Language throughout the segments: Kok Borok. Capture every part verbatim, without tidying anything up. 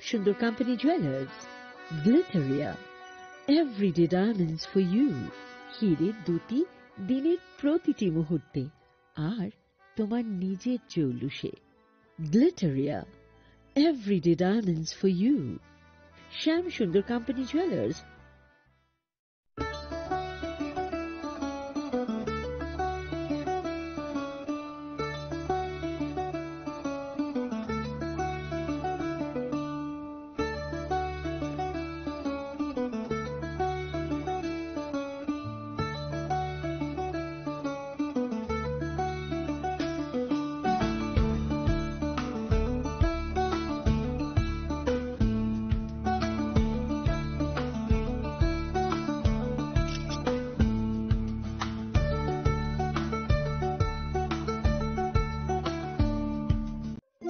সুন্দর company jewellers, Glitteria, everyday diamonds for you. হিরে দ্যুতি দিনের প্রতিটি মুহূর্তে, আর তোমার নিজের জৌলুসে। Glitteria, everyday diamonds for you. Shyam Sundar company jewellers.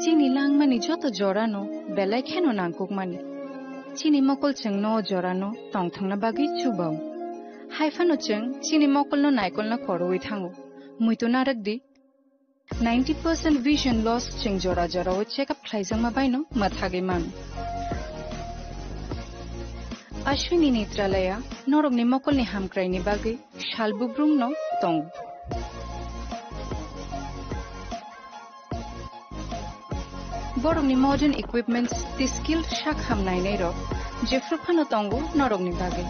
Chini langmani joto jorano belai kheno nangkukmani. Chini mokol chwngno o jorano tongthokna bagwi chubao. Haiphano chwng chini mokolno naikolna khorwi thango. Muitu narak di. Ninety percent vision loss chwng jora jorao check up khlaijakma baino mwthagwi mano. Ashwini Netralaya norokni mokolni hamkraini bagwi sal bubrumno tongo. Borokni modern equipments tei skilled sak ham nainairok jephru phano tongo norokni bagwi.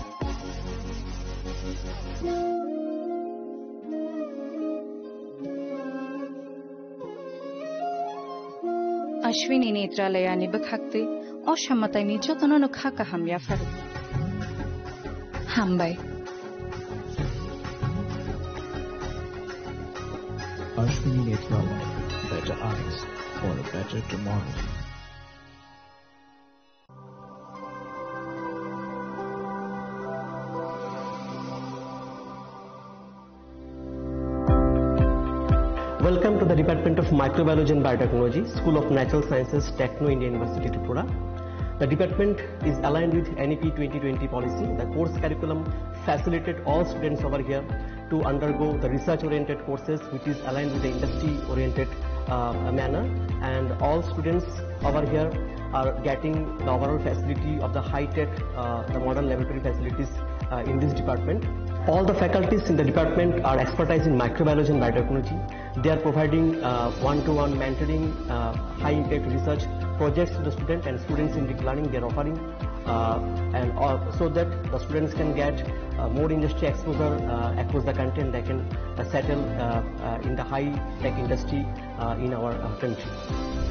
Ashwini Netralayani bwkhaktwi o samataini jotono no kha kaham yapharo. Hambai. Ashwini Netralaya, better eyes for a better tomorrow. Welcome to the Department of Microbiology and Biotechnology, School of Natural Sciences, Techno India University, Tripura. The department is aligned with N E P twenty twenty policy. The course curriculum facilitate all students over here to undergo the research-oriented courses, which is aligned with the industry-oriented, uh, manner. And all students over here are getting the overall facility of the high-tech, uh, the modern laboratory facilities, uh, in this department. All the faculties in the department are expertise in microbiology and biotechnology. They are providing, uh, one-to-one mentoring, uh, high-impact research projects to the student and students in deep learning. They are offering, uh, and all, so that the students can get, uh, more industry exposure, uh, across the country, and they can, uh, settle, uh, uh, in the high-tech industry, uh, in our, uh, country.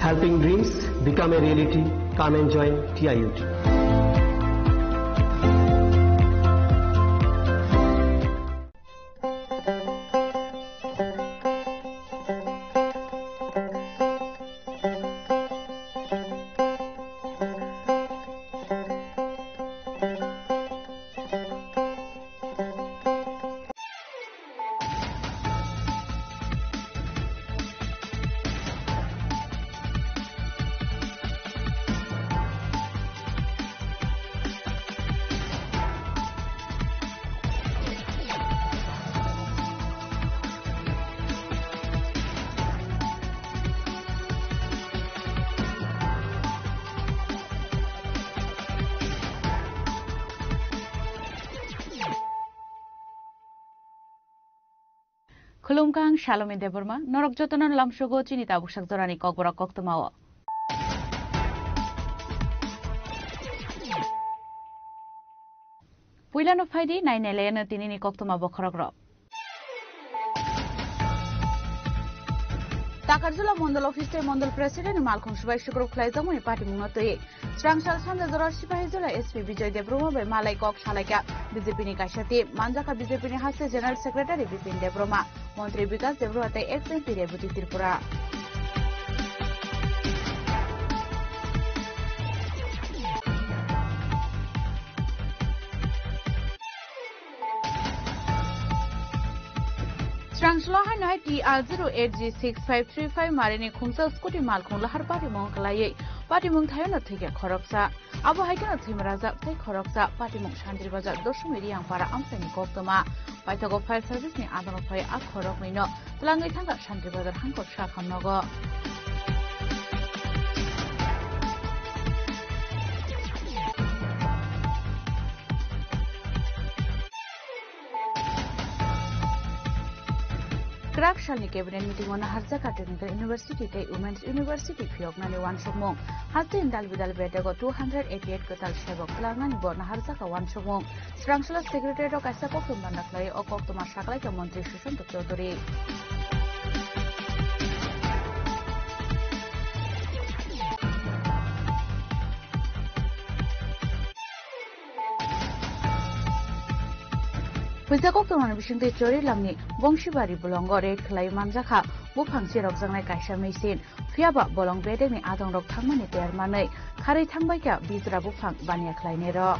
Helping dreams become a reality. Come and join T I U T. Khulumkha, ang Salome Debbarma, norok jotono lamsogo chini tabuksak jorani kokborok koktwmao. Puilano phaidi, nainailayano tinini koktwma bokhorokrok. Takarjula Mondol Office tei Mondol President ni malkhung subai sukrub khlaijakmani patimungno twi. Srangsal sanja jora Sipahijola S P Bijoy Debbarma bai malai kok salaikha B J P ni kaisa team, manjakha B J P ni haste General Secretary Bipin Debbarma, Montri Bikas Debbarma tei ex M P Rebati Tripura. Srangsalo haino hai T R zero eight G six five three five marini khungsa scooty malkhung lahar patimung khlaiwi patimung thayano thwikha khoroksa. Abo hai kheno thwimrajak tei khoroksa patimung Santri Bazar Dosomiri Yangpara amchaini koktwma. Paithago fire service ni adongo phai a khoroknwino twlangwi thangkha Santri Bazar hangkor sakhamnogo. Kwrak salni cabinet meeting-o naharjak Technical University tei Women's University phiyoknani uansukmung. Hasteni dal bidal bedego two hundred eighty eight kwtal sebok twlangnani bo naharjak uansukmung. Swrangsalni secretariat-o kaisa koktwma banda khlai o koktwma saklaikha Montri Sushanta Chowdhury. Puisa koktwmani bisingtwi Chorilamni Bongsibari bolongo raid khlai manjakha buphang cherokjaknai kaisa machine. Phiyaba bolong bedekni adongrok thangmani ter manwi kharwi thangbaikha bijra buphang baniya khlainairok.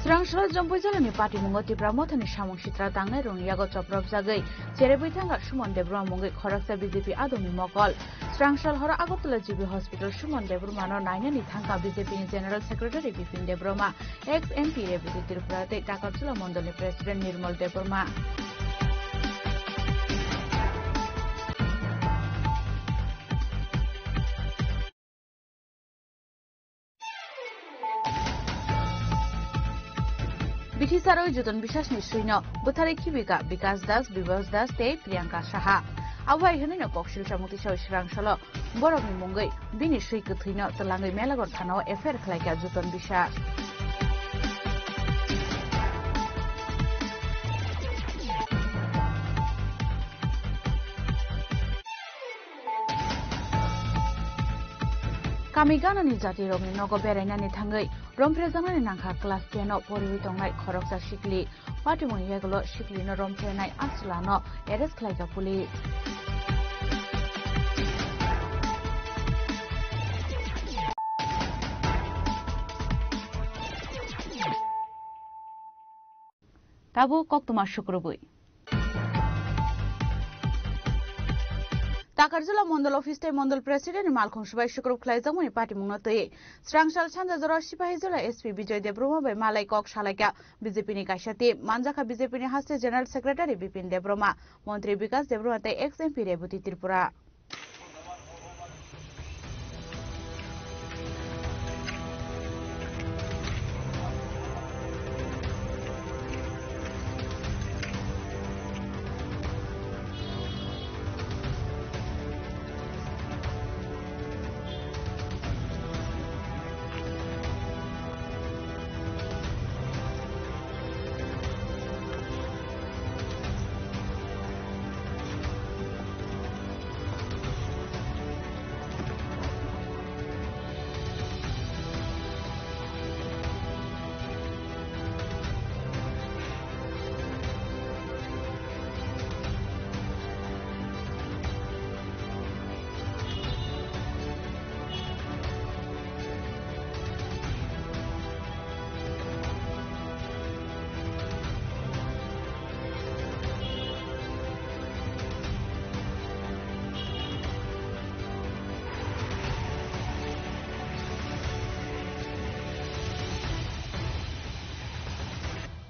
Swrangsalni Jompuijolani patimungo Tipra Mothani samung sitra tangnai rwngyago chopropjagwi cherebwi thangkha Suman Debbarma mungwi khoroksa B J P adongni mokol. Swrangsalni horo Agartala G B Hospital Suman Debbarmano nainani thangkha B J P ni General Secretary Bipin Debbarma, ex M P Rebati Tripura tei Takarjala Mondolni President Nirmal Debbarma. Bithi sarwi Joton Biswasni swino bwtharwi khibika Bikas Das, Bibas Das tei Priyanka Saha. Abo hai hwnwino koksilsa mukti sawi swrangsalo borokni mungwi bini swi kwthwino twlangwi Melagon thanao F I R khlaikha Joton Biswas. Kami ganani jatirokni nogo berainani thangwi romphrejaknani nangkha class ten o poriwi tongnai khoroksa sikli. Patimungni yagulo siklino romphrenai achwlano arrest khlaikha police. Tabuk koktwma sukrubwi. Takarjala Mondol Office tei Mondol President ni malkhung swbai sukrub khlaijakmani patimungno twi Swrangsal Sanjajora Sipahijola S P Bijoy Debbarma bai malai kok salaikha B J P ni kaisa team. Manjakha B J P ni haste General Secretary Bipin Debbarma, Montri Bikas Debbarma tei ex M P Rebati Tripura.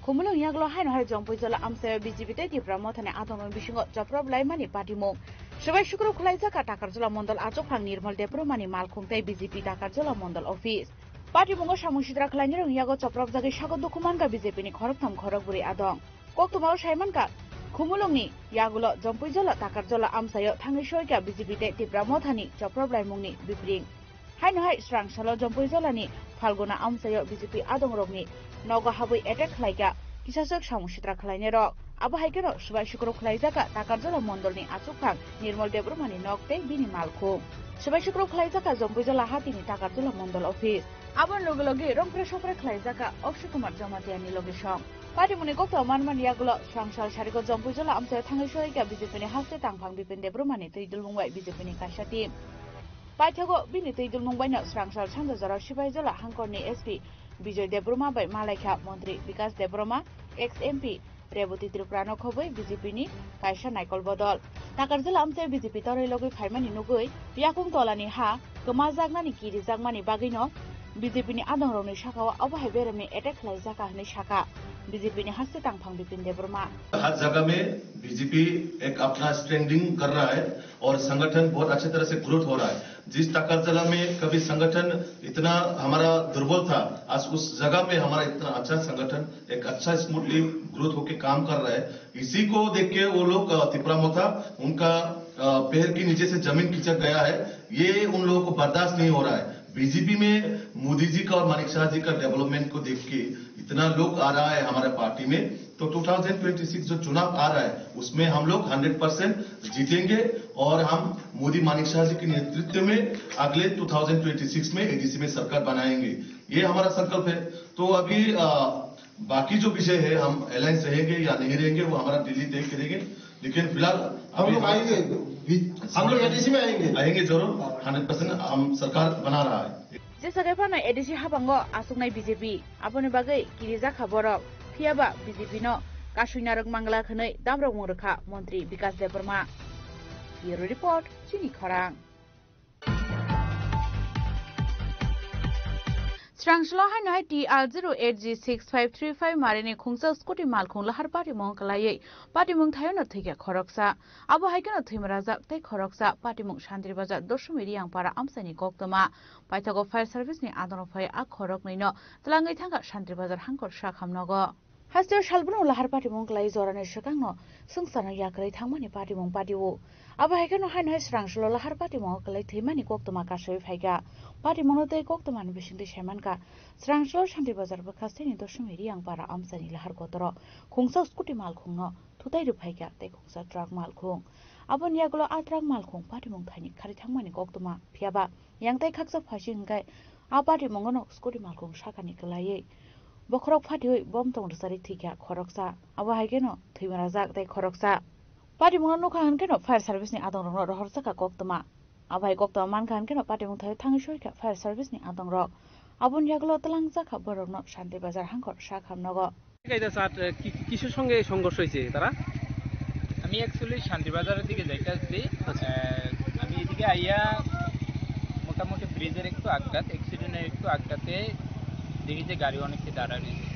Khumulwng yagulo haino hai Jompuijala amchaio B J P tei Tipra Mothani adongrokni bisingo choprop laimani patimung. Swbai sukrub khlaijak kha Takarjala Mondol achukphang Nirmal Debbarmani malkhung tei B J P Takarjala Mondol Office. Patimungo samung sitra khlainai rwng yago chopropjagwi sago dukhu mankha B J P ni khoroktham khorokbrwi adong. Koktwmao saimankha, Khumulwngni yagulo Jompuijala Takarjala amchaio thangwi soikha B J P tei Tipra Mothani choprop laimungni bipring. Haino hai swrangsalo Jompuijalani Phalguna amchaio B J P adongrokni nogo habwi attack khlaikha kisaswk samung sitra khlainairok. Abo hai kheno swbai sukrub khlaijakha Takarjala Mondolni achukphang Nirmal Debbarmani nok tei bini malkhung. Swbai sukrub khlaijakha Jompuijala hatini Takarjala Mondol office. Aboni loge loge romphre sophre khlaijakha Akshay Kumar Jamatiani loge song. Patimungni koktwma manmani yagulo swrangsal sarigo Jompuijala amchaio thangwi soikha B J P ni haste tangphang Bipin Debbarmani twi dulmung bai B J P ni kaisa team. Paithago bini twi dulmung baino swrangsal sanja jorao Sipaijala hangkorni S P Bijoy Debbarma bai malaikha Montri Bikas Debbarma, ex M P Rebati Tripurano khobwi B J P ni kaisa naikol bodol. Takarjala amchaio B J P toroi logwi phaimani nugwi yakung tolani ha kwmajaknani kirijakmani bagwino B J P ni adongrokni sakao abo hai beremni attack khlaijak kha hwnwi sakha B J P ni haste tangphang Bipin Debbarma. हर जगह में बीजेपी एक अपना स्ट्रेंथनिंग कर रहा है और संगठन बहुत अच्छे तरह से ग्रोथ हो रहा है। जिस टाकरजला में कभी संगठन इतना हमारा दुर्बल था, आज उस जगह पे हमारा इतना अच्छा संगठन, एक अच्छा स्मूथली ग्रोथ होके काम कर रहा है। इसी को देख के वो लोग, अ, तिपरा मोथा, उनका, अ, पैर के नीचे से जमीन खिसक गया है। ये उन लोगों को बर्दाश्त नहीं हो रहा है। बीजेपी में मोदी जी का और मानिक शाह जी का डेवलपमेंट को देख के इतना लोग आ रहा है हमारे पार्टी में, तो टू थाउजेंड ट्वेंटी सिक्स जो चुनाव आ रहा है, उसमें हम लोग हंड्रेड परसेंट जीतेंगे और हम मोदी मानिक शाह जी के नेतृत्व में अगले टू थाउजेंड ट्वेंटी सिक्स में एडीसी में सरकार बनाएंगे। ये हमारा संकल्प है। तो अभी, अ, बाकी जो विषय है, हम अलायंस रहेंगे या नहीं रहेंगे, वो हमारा दिल्ली तय करेंगे। लेकिन फिलहाल हम अभी लोग हम आएंगे, भी-, हम लोग एडीसी में आएंगे। आएंगे जरूर, हाँ। हंड्रेड परसेंट हम सरकार बना रहा है। Jesa khe phano ADC habango achuknai BJP, aboni bagwi kirijak kha borok, phiyaba BJP no kasui narwk mangla hwnwi dabrokmung rwkha Montri Bikas Debbarma. Bureau Report, Chini Khorang. Srangchwlo haino hai T R zero eight G six five three five marini khungsa scooty malkhung lahar patimung kwlaiwi patimung thaio no thwikha khoroksa. Abo hai kheno thwima rajak tei khoroksa patimung Shantir Bazar Doshumi Riyangpara amchaini koktwma. Paithago fire service ni adongrok phai a khoroknwi no twlangwi thangkha Shantir Bazar hangkor sakhamnogo. Hasteo salbunu lahar patimung kwlai jorani swkangno swngcharno yakrwi thangmani patimung patio. Abo hai kheno haino hai Srangchwlo lahar patimung kwlai thwimani koktwma kasui phaikha. Patimungno tei koktwmani bisingtwi saimankha Srangchwlo Shantir Bazar bwkhasteni Doshumi Riyangpara amchaini lahar kotoro khungsa scooty malkhungno thutai rwphaikha tei khungsa truck malkhung. Aboni yagulo a truck malkhung patimung thaini khari thangmani koktwma, phiyaba yang tei khaksa phaising hwnkhe a patimungno scooty malkhung sakani kwlaiwi bokhorok phatiwi bom tong rwchari thwikha khoroksa, abo hai kheno thwima rajak tei khoroksa. Patimungno nukha hwnkheno fire service ni adongrokno rohorjakha koktwma. Abo hai koktwma mankha hwnkheno patimung thaio thangwi soikha fire service ni adongrok. Aboni yagulo twlangjakha borokno Shanti Bazar hangkor sakhamnogo. এটা স্যার, কি, কিসের সঙ্গে সংঘর্ষ হয়েছে তারা? আমি অ্যাকচুয়ালি শান্তিবাজারের দিকে যাইতে আসছি। আচ্ছা। আহ, আমি এদিকে আইয়া মোটামুটি ব্রিজের একটু আগটাত, অ্যাক্সিডেন্টের একটু আগটাতে দেখি যে গাড়ি অনেকটা দাঁড়ায় রয়েছে।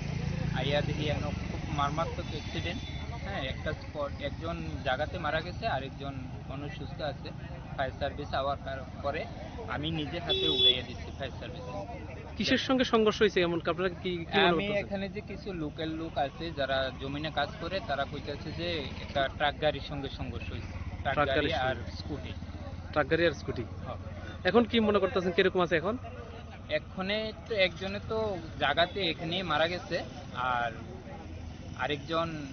আইয়া দেখি এখন খুব মারাত্মক অ্যাক্সিডেন্ট। হ্যাঁ, একটা স্পট, একজন জায়গাতে মারা গেছে, আরেকজন মানুষ সুস্থ আছে। ফায়ার সার্ভিস আওয়ার কার-, পরে আমি নিজের হাতে উড়াইয়া দিচ্ছি ফায়ার সার্ভিস। কিসের সঙ্গে সংঘর্ষ হয়েছে এমন আপনারা কি, কি মনে আমি করতেছেন? এখানে যে কিছু লোকাল লোক আছে যারা জমিনে কাজ করে, তারা কইতেছে যে একটা ট্রাক গাড়ির সঙ্গে সংঘর্ষ হয়েছে। ট্রাক ট্রাক গাড়ি গাড়ির আর সঙ্গে। স্কুটি। ট্রাক গাড়ি আর স্কুটি। হ্যাঁ। এখন কি মনে করতেছেন, কিরকম আছে এখন? এক্ষণে তো একজনে তো জায়গাতে এখানেই মারা গেছে, আর আরেকজন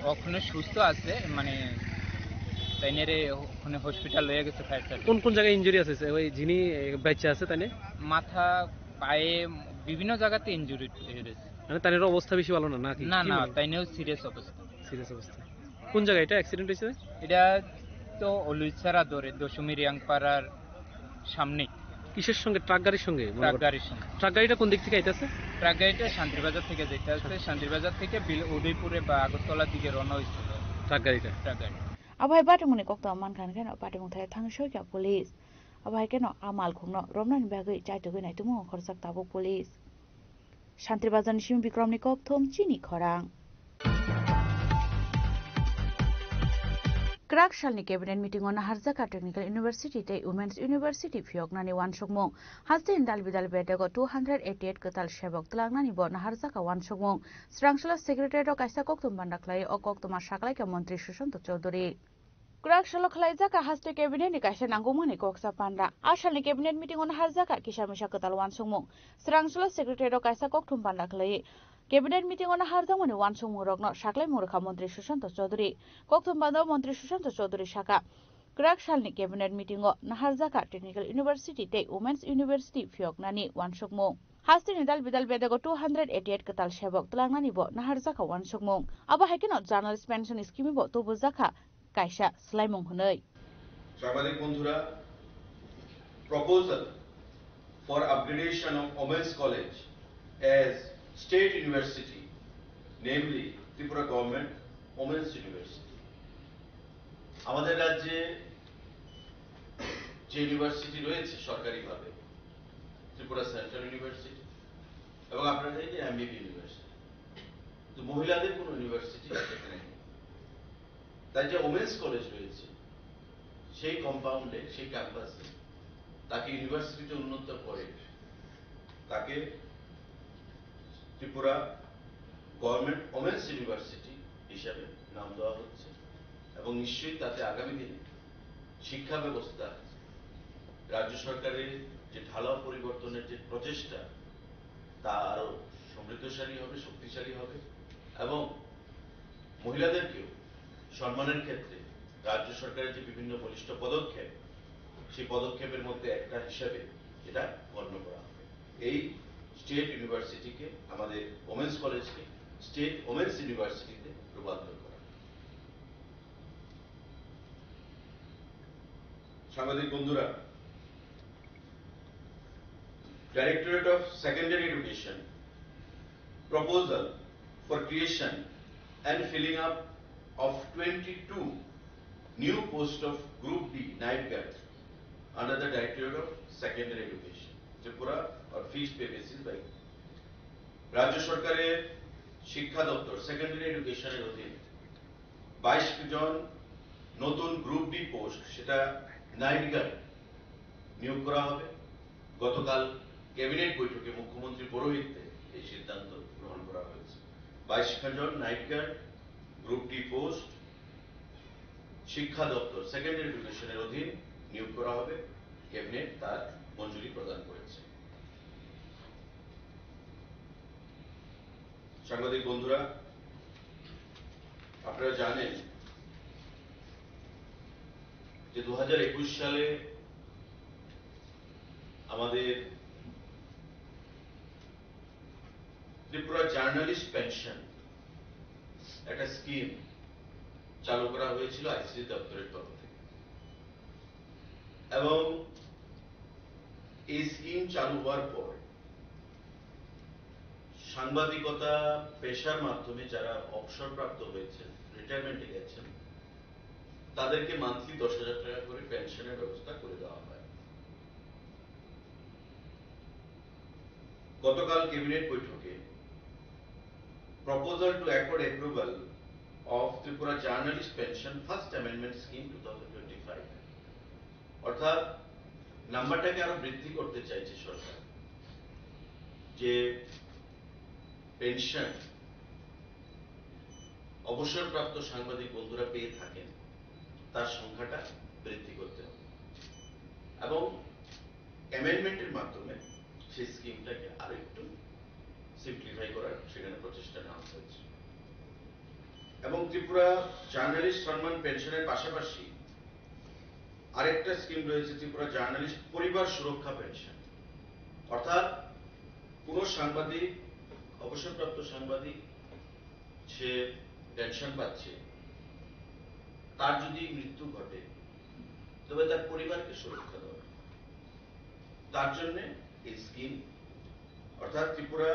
ওখানে সুস্থ আছে, মানে তাইনেরে ওখানে হসপিটাল লইয়া গেছে ফায়ার সার্ভিস। কোন কোন জায়গায় ইনজুরি আছে? ওই যিনি, এ, বাচ্চা আছে তাইনে? মাথা, পায়ে, বিভিন্ন জায়গাতে ইনজুরি হয়েছে। মানে তাইনের অবস্থা বেশি ভালো না নাকি? না, কি না, মনে হয়? তাইনেও সিরিয়াস অবস্থা। সিরিয়াস অবস্থা। কোন জায়গায় এটা অ্যাক্সিডেন্ট হয়েছে? এটা তো অলুইছাড়া ধরে দশমী রিয়াংপাড়ার সামনে। কিসের সঙ্গে? ট্রাক গাড়ির সঙ্গে মনে ট্রাক হয়? গাড়ির সঙ্গে। ট্রাক গাড়িটা কোন দিক থেকে আইতাছে? ট্রাক গাড়িটা শান্তিবাজার থেকে যাইতে আছে। আচ্ছা। শান্তিবাজার থেকে বিল-, উদয়পুরে বা আগরতলার দিকে রওনা হয়েছিল ট্রাক গাড়িটা। ট্রাক গাড়ি। Abo hai patimungni koktwma mankha hwnkheno patimung thai thangwi soikha police. Abo hai kheno a malkhungno romnani bagwi chaitugwi naitukmung khorjak tabuk police. Shantir Bazarni simi Bikramni kokthum chini khorang. Kwrak salni cabinet meeting-o naharjaka Technical University tei Women's University phiyoknani uansukmung. Hasteni dal bidal bedego two hundred eighty-eight kwtal sebok twlangnani bo naharjaka uansukmung. Srangchwla secretariat-o kaisa kokthum panda khlai o koktwma saklaikha Montri Sushanta Chowdhury. Kwrak salo khwlaijak a haste cabinet ni kaisa nangkukmani koksa panda. A salni cabinet meeting-o naharjak a kisa misa kwtal uansukmung. Srangchwla secretariat-o kaisa kokthum panda khwlaiwi cabinet meeting-o naharjakmani uansukmungrokno saklaimung rwkha Montri Sushanta Chowdhury. Kokthum panda-o Montri Sushanta Chowdhury sakha, kwrak salni cabinet meeting-o naharjak a Technical University tei Women's University phiyoknani uansukmung. Hasteni dal bidal bedego two hundred eighty-eight kwtal sebok twlangnani bo naharjak a uansukmung. Abo hai kheno journalist pension scheme bo tubujakha kaisa swlaimung hwnwi. সাংবাদিক বন্ধুরা, proposal for upgradation of Women's College as state university, namely Tripura Government Women's University। আমাদের রাজ্যে যে ইউনিভার্সিটি রয়েছে সরকারিভাবে, Tripura central university এবং আপনারা জানেন যে এমবিবি ইউনিভার্সিটি, তো মহিলাদের কোনো ইউনিভার্সিটি সেখানে নেই। তাই যে ওমেন্স কলেজ রয়েছে, সেই কম্পাউন্ডে, সেই ক্যাম্পাসে তাকে ইউনিভার্সিটিতে উন্নীত করে তাকে ত্রিপুরা গভর্নমেন্ট ওমেন্স ইউনিভার্সিটি হিসাবে নাম দেওয়া হচ্ছে এবং নিশ্চয়ই তাতে আগামী দিনে শিক্ষা ব্যবস্থা, রাজ্য সরকারের যে ঢালাও পরিবর্তনের যে প্রচেষ্টা, তা আরো সমৃদ্ধশালী হবে, শক্তিশালী হবে এবং মহিলাদেরকেও সম্মানের ক্ষেত্রে রাজ্য সরকারের যে বিভিন্ন বলিষ্ঠ পদক্ষেপ, সেই পদক্ষেপের মধ্যে একটা হিসাবে এটা গণ্য করা হবে। এই স্টেট ইউনিভার্সিটিকে, আমাদের ওমেন্স কলেজকে স্টেট ওমেন্স ইউনিভার্সিটিতে রূপান্তর করা। সাংবাদিক বন্ধুরা, Directorate of Secondary Education proposal for creation and filling up of twenty-two new post of Group D night guard under the Directorate of Secondary Education, Tripura, on fixed pay basis by রাজ্য সরকারের শিক্ষা দপ্তর সেকেন্ডারি এডুকেশনের অধীন বাইশ জন নতুন group D post, সেটা night guard নিয়োগ করা হবে। গতকাল ক্যাবিনেট বৈঠকে মুখ্যমন্ত্রী পৌরোহিত্যে এই সিদ্ধান্ত গ্রহণ করা হয়েছে। বাইশ জন night guard group D post শিক্ষা দপ্তর সেকেন্ডারি এডুকেশনের অধীন নিয়োগ করা হবে। ক্যাবিনেট তার মঞ্জুরি প্রদান করেছে। সাংবাদিক বন্ধুরা, আপনারা জানেন যে দু হাজার একুশ সালে আমাদের ত্রিপুরা জার্নালিস্ট পেনশন একটা স্কিম চালু করা হয়েছিল আইসিডি দপ্তরের তরফ থেকে, এবং এই স্কিম চালু হওয়ার পর সাংবাদিকতা পেশার মাধ্যমে যারা অবসরপ্রাপ্ত হয়েছেন, রিটায়ারমেন্টে গেছেন, তাদেরকে মান্থলি দশ হাজার টাকা করে পেনশনের ব্যবস্থা করে দেওয়া হয়। গতকাল ক্যাবিনেট বৈঠকে Proposal to accord approval of Tripura Journalist Pension First Amendment Scheme two thousand twenty-five, অর্থাৎ নাম্বারটাকে আরো বৃদ্ধি করতে চাইছে সরকার, যে পেনশন অবসরপ্রাপ্ত সাংবাদিক বন্ধুরা পেয়ে থাকেন, তার সংখ্যাটা বৃদ্ধি করতে হবে এবং অ্যামেন্ডমেন্টের মাধ্যমে সেই স্কিমটাকে আরো একটু সিম্পলিফাই করার সেখানে প্রচেষ্টা নেওয়া হয়েছে। এবং ত্রিপুরা জার্নালিস্ট সম্মান পেনশনের পাশাপাশি আরেকটা স্কিম রয়েছে, ত্রিপুরা জার্নালিস্ট পরিবার সুরক্ষা পেনশন, অর্থাৎ কোনো সাংবাদিক, অবসরপ্রাপ্ত সাংবাদিক, সে পেনশন পাচ্ছে, তার যদি মৃত্যু ঘটে, তবে তার পরিবারকে সুরক্ষা দেওয়া, তার জন্য এই স্কিম, অর্থাৎ Tripura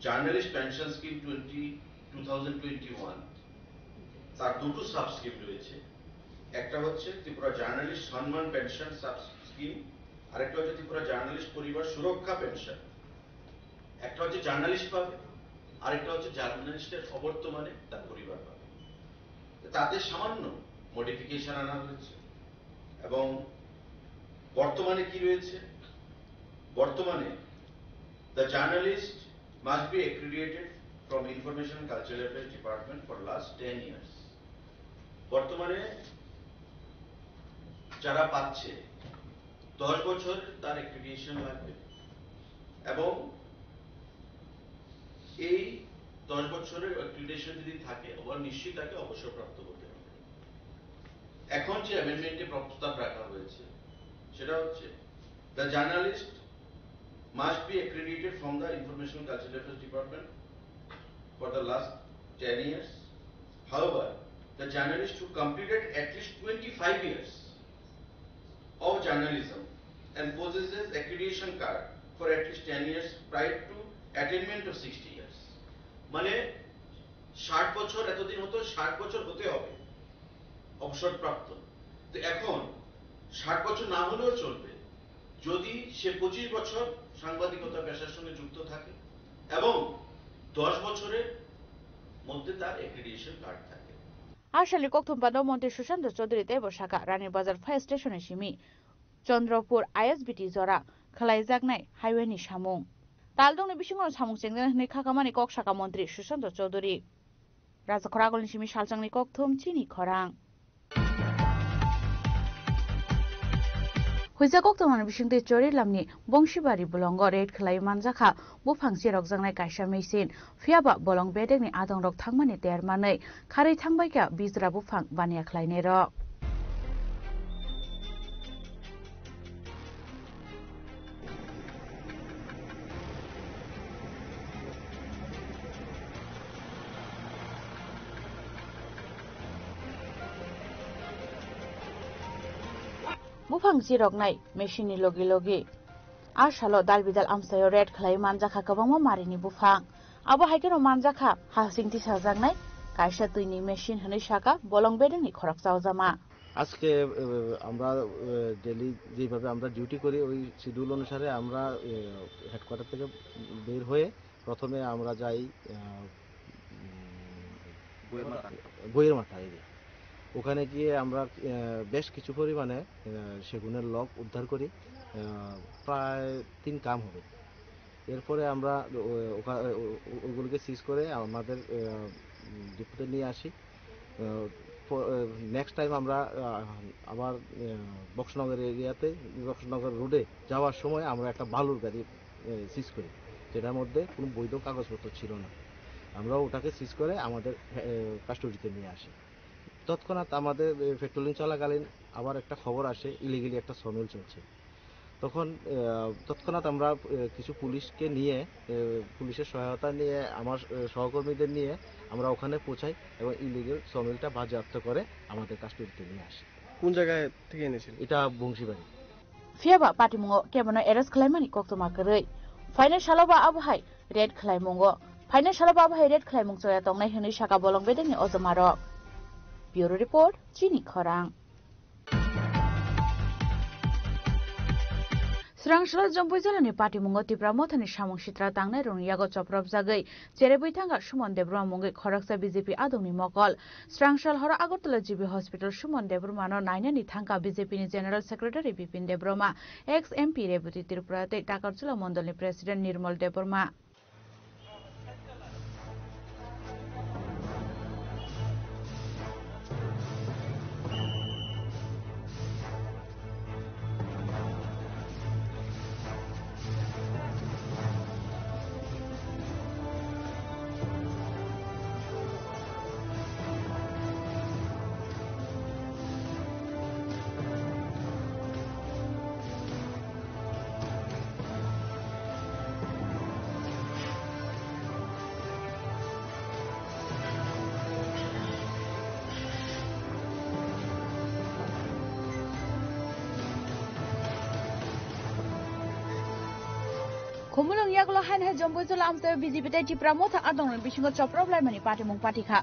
journalist pension scheme twenty, two thousand twenty one, তার দুটো সাব স্কিম রয়েছে। একটা হচ্ছে ত্রিপুরা জার্নালিস্ট সম্মান পেনশন সাব স্কিম, আরেকটা হচ্ছে ত্রিপুরা জার্নালিস্ট পরিবার সুরক্ষা পেনশন। একটা হচ্ছে জার্নালিস্ট পাবে, আরেকটা হচ্ছে জার্নালিস্টের অবর্তমানে তার পরিবার পাবে। তাতে সামান্য মডিফিকেশন আনা হয়েছে। এবং বর্তমানে কি রয়েছে? বর্তমানে the journalist must be accredited from Information Cultural Affairs Department for last ten years. বর্তমানে যারা পাচ্ছে, দশ বছর তার অ্যাক্রিডিটেশন লাগবে এবং এই দশ বছরের অ্যাক্রিডিটেশন যদি থাকে, আবার নিশ্চয়ই তাকে অবসরপ্রাপ্ত হতে হবে। এখন যে অ্যামেন্ডমেন্টে প্রস্তাব রাখা হয়েছে, সেটা হচ্ছে the journalist must be accredited from the Information Cultural Affairs Department for the last ten years. However, the journalist who completed at least twenty-five years of journalism and possesses accreditation card for at least ten years prior to attainment of sixty years. মানে ষাট বছর, এতদিন হতো, ষাট বছর হতে হবে অবসরপ্রাপ্ত। তো এখন ষাট বছর না হলেও চলবে, যদি সে পঁচিশ বছর সাংবাদিকতা পেশার সঙ্গে যুক্ত থাকে এবং দশ বছরের মধ্যে তার অ্যাক্রিডিটেশন কার্ড থাকে। Ashalni kokthum pano Montri Sushanta Chaudhary teibo sakha, Rani Bazar Fire Station ni simi Chandropur I S B T jora khlaijaknai highway ni samung. Taldongni bisingo samung chengjak hwnwi khakamani kok saka montri Sushanta Chowdhury. Rajakhor agulni simi salchangni kokthum chini khorang. Huijak koktwmani bisingtwi Chorilamni Bongsibari bolongo raid khlai manjakha buphang cherokjaknai kaisa machine. Phiyaba bolong bedekni adongrok thangmani ter manwi kharwi thangbaikha bijra buphang baniya khlainairok. Buphang chiroknai machine ni logi logi. A salo dal bidal amchaio raid khlai manjakha kwbangma marini buphang. Abo hai kheno manjakha hasing tisajaknai kaisa twini machine hwnwi saka bolong bedengni khoroksa ojama. আজকে, এ, আমরা, এ, ডেইলি যেভাবে আমরা ডিউটি করি, ওই শিডিউল অনুসারে আমরা, এ, হেডকোয়ার্টার থেকে বের হয়ে প্রথমে আমরা যাই, আ, উম, বইয়ের মাথা। বইয়ের মাথা, এই যে। ওখানে গিয়ে আমরা, আ, বেশ কিছু পরিমাণে, আ, সেগুনের লগ উদ্ধার করি, আ, প্রায় তিন কাম হবে। এরপরে আমরা ও-, ওখা-, ও-, ও-, ওগুলোকে সিজ করে আমাদের, আ, উম, ডিপোতে নিয়ে আসি। আহ, প-, আহ, নেক্সট টাইম আমরা, আহ, আবার, আহ, বক্সনগর এরিয়াতে, বক্সনগর রোডে যাওয়ার সময় আমরা একটা বালুর গাড়ি, আহ, সিজ করি, যেটার মধ্যে কোনো বৈধ কাগজপত্র ছিল না। আমরা ওটাকে সিজ করে আমাদের, আহ, কাস্টডিতে নিয়ে আসি। তৎক্ষণাৎ আমাদের, আহ, পেট্রোলিং চলাকালীন আবার একটা খবর আসে, ইলিগালি একটা সমিল চলছে। তখন, আহ, তৎক্ষণাৎ আমরা, আহ, কিছু পুলিশকে নিয়ে, আহ, পুলিশের সহায়তা নিয়ে, আমার, আহ, সহকর্মীদের নিয়ে আমরা ওখানে পৌঁছাই এবং ইলিগাল সমিলটা বাজেয়াপ্ত করে আমাদের কাস্টডিতে নিয়ে আসি। কোন জায়গায় থেকে এনেছিলেন? এটা বংশীবাড়ি। Phiyaba patimungo kebono arrest khlaimani koktwma kwrwi. Phainai salo ba abo hai raid khlaimungo. Phainai salo ba abo hai raid khlaimung choya tongnai hwnwi saka bolong bedengni ojomarok. Bureau Report, Chini Khorang. Srangsalni Jompui jilani patimungo Tipra Mothani samung sitra tangnairokni yago chopropjagwi cherebwi thangkha Suman Debbarma mungwi khoroksa B J P adongni mokol. Srangsal horo Agartala G B Hospital Suman Debbarmano nainani thangkha B J P ni General Secretary Bipin Debbarma, ex M P Rebati Tripura tei Takarjala Mondolni President Nirmal Debbarma. Khumulwng yagulo haino hai Jompui jila amchaio B J P tei Tipra Motha adongrokni bisingo choprop laimani patimung patikha.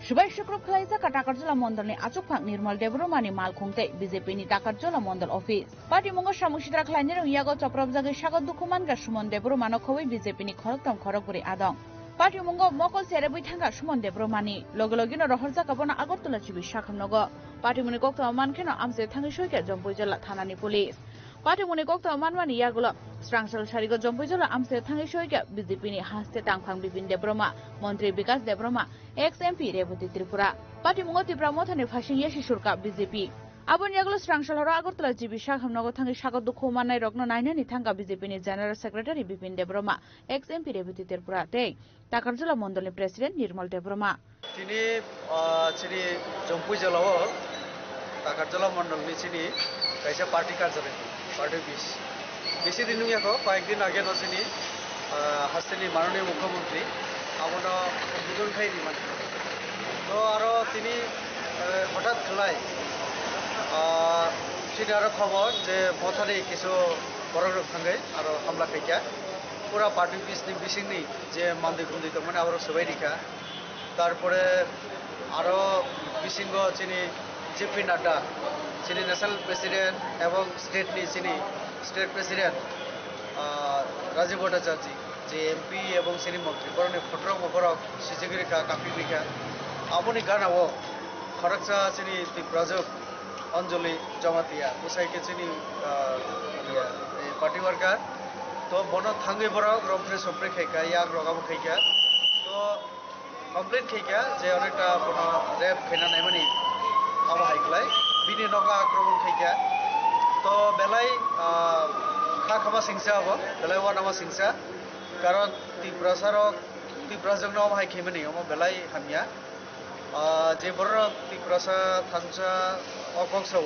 Swbai swkrup khlaijak kha Takarjala mondolni achukphang Nirmal Debbarmani malkhung tei B J P ni Takarjala mondol office. Patimungo samung sitra khlainai rok yago chopropjagwi sago dukhu mankha Suman Debbarmano khobwi B J P ni khoroktham khorokbwrwi adong. Patimungo mokol cherebwi thangkha Suman Debbarmani, loge logeno rohorjak kha bono Agartala G B sakhamnogo. Patimungni koktwma mankheno amchaio thangwi soikha Jompui jila thanani police. Patimungni koktwma manmani yagulo Srangsal sarigo Jompui jila amchaio thangwi soikha B J P ni haste tangphang Bipin Debbarma, Montri Bikas Debbarma, ex M P Rebati Tripura. Patimungo Tipra Mothani phasing yasi surkha B J P. Aboni yagulo Srangsal horo Agartala G B sakhamnogo thangwi sago dukhu mannairokno nainani thangkha B J P ni General Secretary Bipin Debbarma, ex M P Rebati Tripura tei Takarjala mondolni President Nirmal Debbarma. Tini, ah, chini Jompui jilao Takarjala mondolni chini kaisa party karjak, party office. Bisi din wngya kho, koyek din age no chini, ah, hasteni Mananiya Mukhyamantri abono udbodhon khai ri mankha. To aro tini, eh, hothat khlai, ah, chini aro khobor je Mothani kisu borok rok thangwi aro hamla khaikha. Pura party office ni bisingni je mandwi khumdwi tongmani aborok swbai rikha. Tarpore aro bisingo chini J P Nadda, chini National President ebong state ni chini state President, ah, Rajiv Bhattacharjee, je M P ebong chini montri, borokni photo rok bo borok sijigwi rikha, kaphi rikha. Aboni gana o khoroksa chini Tiprajwk Anjali Jamatia, bwsai khe chini, ah, iya, eh, party worker. To bono thangwi borok rompre sompre khaikha, yak rok abo khaikha. To complain khaikha je onekta bono rape khaina naimani abo hai khlai. Bini nogo akromon khaikha. To belai, ah, kha khama singsa abo, belai wanama singsa. Karon Tiprasa rok, Tiprasa jwkno abo hai khaimani, omo belai hamya. Ah, je borok Tiprasa thansa o kok sao,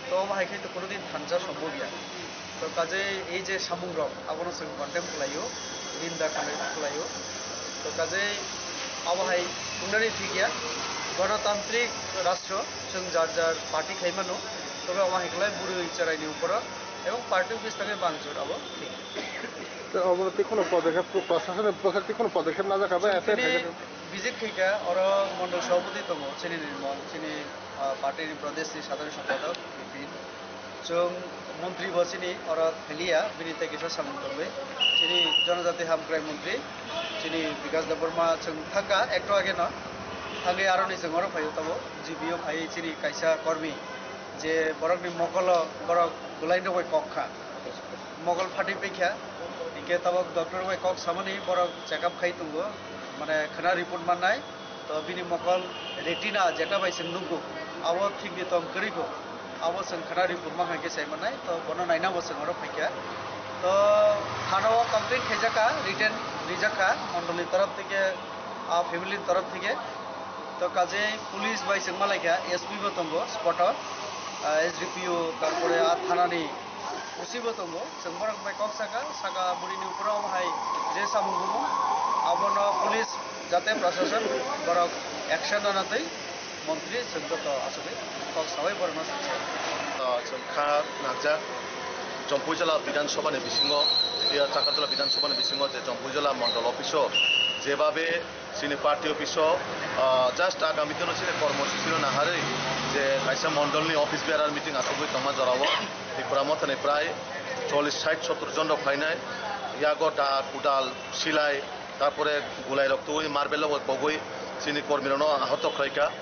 to omo hai khe to kono din thansa sombobya. To kajei ei je samung rok abono chwng condemn khlaio, ninda khlai-, khlaio. To kajei abo hai wngnani thik ya, ganatantrik rastro chwng jar jar party khai mano, tobe omo hai khlai bwrwi chwraini uporo ebong party office thangwi bangjor abo thik. To obo tei kheno podokhe, prasasoni bwkhak tei kheno podokhe najak kha, bai Chwng aphai chini khaijak. Visit khaikha, oro mondol sabhapati tongo, chini nirmol, chini, ah, party ni pradesh ni sadhara sampadok, Bipin. Chwng montri bo chini oro phailiya, bini tei kisa samung tongwi. Chini jonojati hamkrai montri, chini Bikas Debbarma chwng thangkha, ekto age no. Thangwi aroni chwng oro phaio tabuk, G B o phaiwi chini kaisa kormi, je borokni mokolo borok bwlaino bai kok kha. Mokol phatwi paikha, hinkhe tabuk doctor bai kok samani borok check up khai tongo, mane khwna report mannai. To bini mokol retina jeta bai chwng nukgo, abo thik di tong kwrwi kho, abo chwng khwna report mankha khe sai mannai. To bono naina bo chwng oro phaikha. To thana o complaint khaijakha, written rijakha mondolni torof theke, ah, family ni torof theke. To kajei police bai chwng malaikha, S P bo tongo spot o, ah, S D P O, tarpore ah thanani O C bo tongo, chwng borok bai kok saka, saka burini uporo omo hai je samung bumung, abono police jate prashasan borok action rwna twi montri chwng joto asugwi kok sawi borokno saka. Ah, chwng kha nangjak Chompuijala Bidhan Sabha ni bisingo, ya, Chakarjala Bidhan Sabha ni bisingo je Chompuijala Mondol office o jebabe chini party office o, ah, just agami dino chini kormosuchi no naharwi je kaisa mondol ni office bearer meeting asugwi tongma jorao Tipra Motha ni prai chollish, sait, sottor jon rok phainai, yago da, kudal, silai, tarpore gulai rok twi marble rok kogwi chini kormi rok no ahoto khlaikha.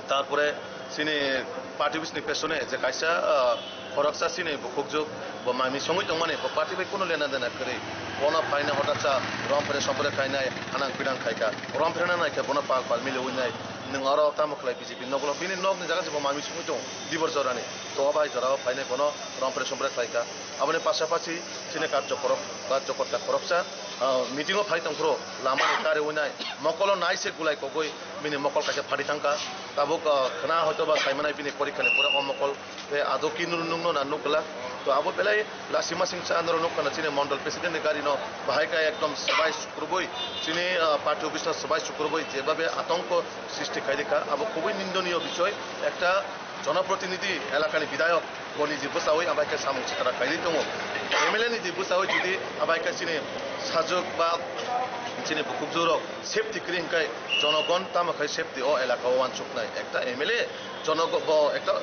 Tarpore chini party office ni pesone je kaisa, ah, khoroksa chini bukhukjwk bo mami songwi tongmani, bo party bai kunu lena dena kwrwi. Bono phaina hotaksa rompre sompre khainai, hanang pinang khaikha. Rompre na naikhe bono pal pal miliwi nai. Nwng oro tamo khlai B J P noklo, bini nokni jaga se bo mami songwi tongo, dibor jorani. To o bai jorao phainai bono rompre sompre khlaikha. Aboni pasapasi chini karjokorok, karjokorta khoroksa, ah, meeting o phai tongphuru lamani kariwi nai, mokolo naise gulai kogwi bini mokol kaisa phati thangkha. Tabuk, ah, khna hoito ba saimanai bini porikhani pore o mokol tei ado ki nung nungno na nuk glak. To abo belai lasima singcha norok nuk khna chini mondol president ni gari no bahai kha ekdom swbai sukrubui chini, ah, party office no swbai sukrubui jebabe atongko srishti khairikha, abo khubui nindoniyo bisoy. Ekta jonoprotinidhi elakani bidhayok bo niji bwchawi abai khe samung sitra khairwi tongo. M L A niji bwchawi jodi abai khe chini sajwk ba chini bukhukjwk rok safety kwrwi hwnkhe jonogon tamo khai safety o elaka o uansuknai. Ekta M L A jonogo-, bo ekta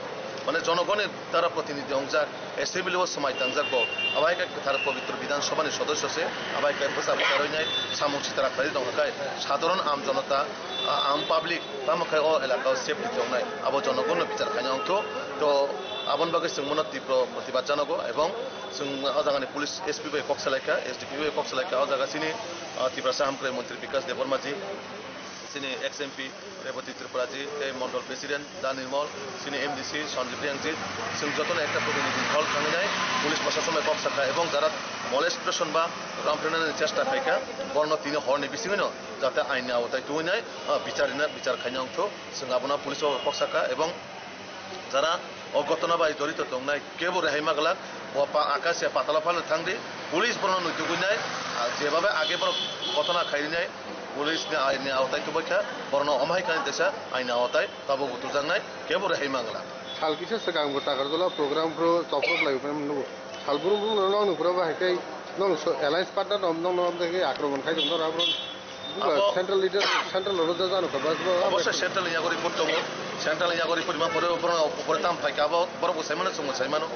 mane jonogoni dara protinidhi wngjak, assembly o swmai tangjak bo. Abai khe kwthar pobitro Bidhan Sabha ni sodosyo se, abai khe bwsa bwsa roinai samung sitra khlai tong khe sadharon am jonota, a-, am public tamo khe o elaka o safety tongnai, abo jonogon no bichar khaina ongthu. To aboni bagwi chwng bono tipro protibad janago, ebong chwng o jagani police S P bai kok salaikha, S D P bai kok salaikha, o jaga chini, ah, Tiprasa Hamkrai Montri Bikas Debbarma ji, chini ex M P Rebati Tripura ji, tei Mondol President Da Nirmol, chini M D C Sanjib Riang ji, chwng jotono ekta protinidhi hol thangwi nai, police prashason bai kok sakha, ebong jara molestation ba ramprinani chesta khaikha, borno tini horni bisingwino jate aini aotai tubui nai, ah, bichar rina, bichar khaina ongthu, chwng abono police o kok sakha, ebong jara o gotona bai jorito tongnai kebo rehai ma glak, bo pa-, Akasia patala phano thangdi, police borokno nwi tubui nai, ah, jebabe age borok gotona khai rinai, police ni aini aotai tubui kha, borokno omo hai khe teisa aini aotai tabuk bo tujaknai, kebo rehai ma glak. Sal kisa swkang bo Takarjala program phuru chopro khlai phano nugo. Sal brum brum no nokni pura bahai khe nokni so-, alliance partner rok nokno amtwi khe akromon khai tongkha, abo Abo central leader, central rok jano kha, bas bo. Obossoi central ni yago report tongo, central ni yago report ma pore borok, pore tam phai kha, abo borok bo sai mano, chwng bo sai mano.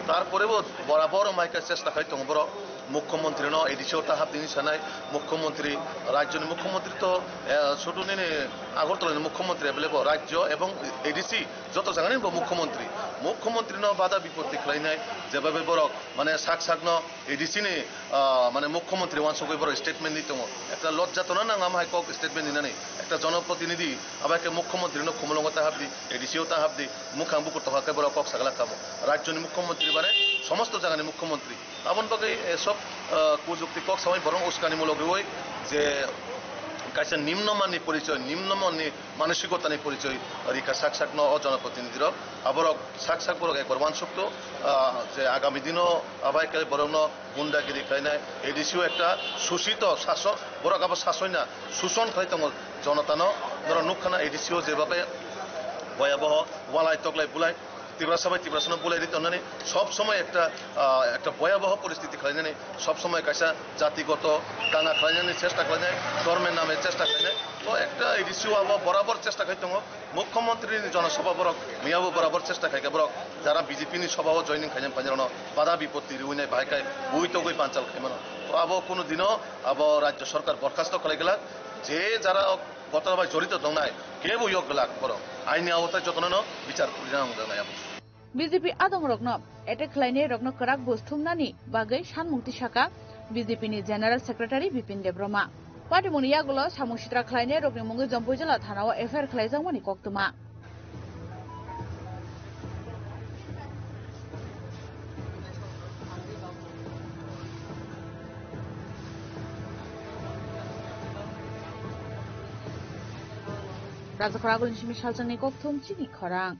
Tar pore bo borabor mai khe chesta khai tongo borok. Mukhyamantri no A D C o ta hapdini sanai, mukhyamantri, rajyoni mukhyamantri to, eh, sudu nini Agartala ni mukhyamantri available, rajyo ebong A D C joto jagani bo mukhyamantri. Mukhyamantri no bada bipotti khlainai, jebabe borok mane sak sak no A D C ni, ah, mane mukhyamantri wansugwi borok statement ni tongo. Ekta lojja tona nang ama hai kok statement ni nani. Ekta jonoprotinidhi, abo hai khe mukhyamantri no khumulwngo ta hapdi, A D C o ta hapdi, mukhang bukur tokha khe borok kok sagala kamo. Rajyoni mukhyamantri bare somosto jagani mukhyamantri. Aboni bagwi, eh, sob, eh, kujukti kok samai borok uskani mulok rwui je kaisa nimno manni porichoi, nimno manni manosikotani porichoi rikha sak sakno o jonoprotinidhirok. Aborok sak sak borok ekbar wansukto, ah, je agami dino abai khe borokno gundagiri khlainai, A D C o ekta susito sasok, borok abo sasoi na, suson khlai tongo jonotano. Norok nukha na A D C o jebabe boyaboho walai toklai bulai, Tiprasa bai Tiprasano bulai ri tongnani, sob somoi ekta, ah, ekta boyaboho poristiti khlainani, sob somoi kaisa jatigoto danga khlainani chesta khlainai, dormen name chesta khlainai. To ekta A D C o abo borabor chesta khai tongo. Mukhyamantri ni jonosabha borok miyabo borabor chesta khai khe borok jara B J P ni sabha o joining khainai phainai rokno bada bipotti riwi nai bahai khai bui togwi panchal khai mano. To abo kunu dino abo rajyo sarkar borkhasto khlai glak, je jara o ghotona bai jorito tongnai kebo yok glak borok aini aotai jotono no bichar khulina nang jaknai abo. B J P adongrokno attack khlainairokno kwrak bus thumnani bagwi sanmung tisaka B J P ni General Secretary Bipin Debbarma. Patimungni yagulo samung sitra khlainairokni mungwi Jampuijala thanao F I R khlaijakmani koktwma. Rajakhor agulni simi salchangni kokthum chini khorang.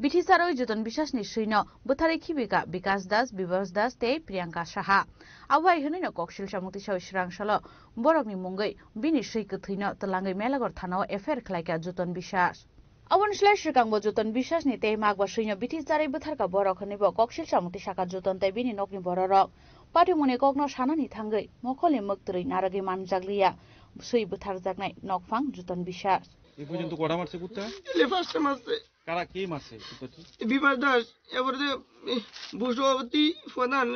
Bithi charwi Joton Bisasni swino bwtharwi khibika Bikas Das, Bibas Das tei Priyanka Saha. Abo hai hwnwino koksil samung tisawi swrang salo borokni mungwi bini swi kwthwino twlangwi Melagor thanao F I R khlaika Joton Bisas. Aboni slai swkangbo Joton Bisasni tei makba swino bithi charwi bwtharka borok hwnwibo koksil samung tisaka Joton tei bini nokni bororok. Patimungni kokno sanani thangwi mokholni mwktwrwi narwgwi manjakliya swi bwtharjaknai nokphang Joton Bisas. এ পর্যন্ত কটা মারছে কুত্তা? এলে পাঁচটা মারছে। কারা, কে মারছে কুত্তাটি? বিভাস দাস, এবারে যে, এ, ভূসভাপতি প্রধান,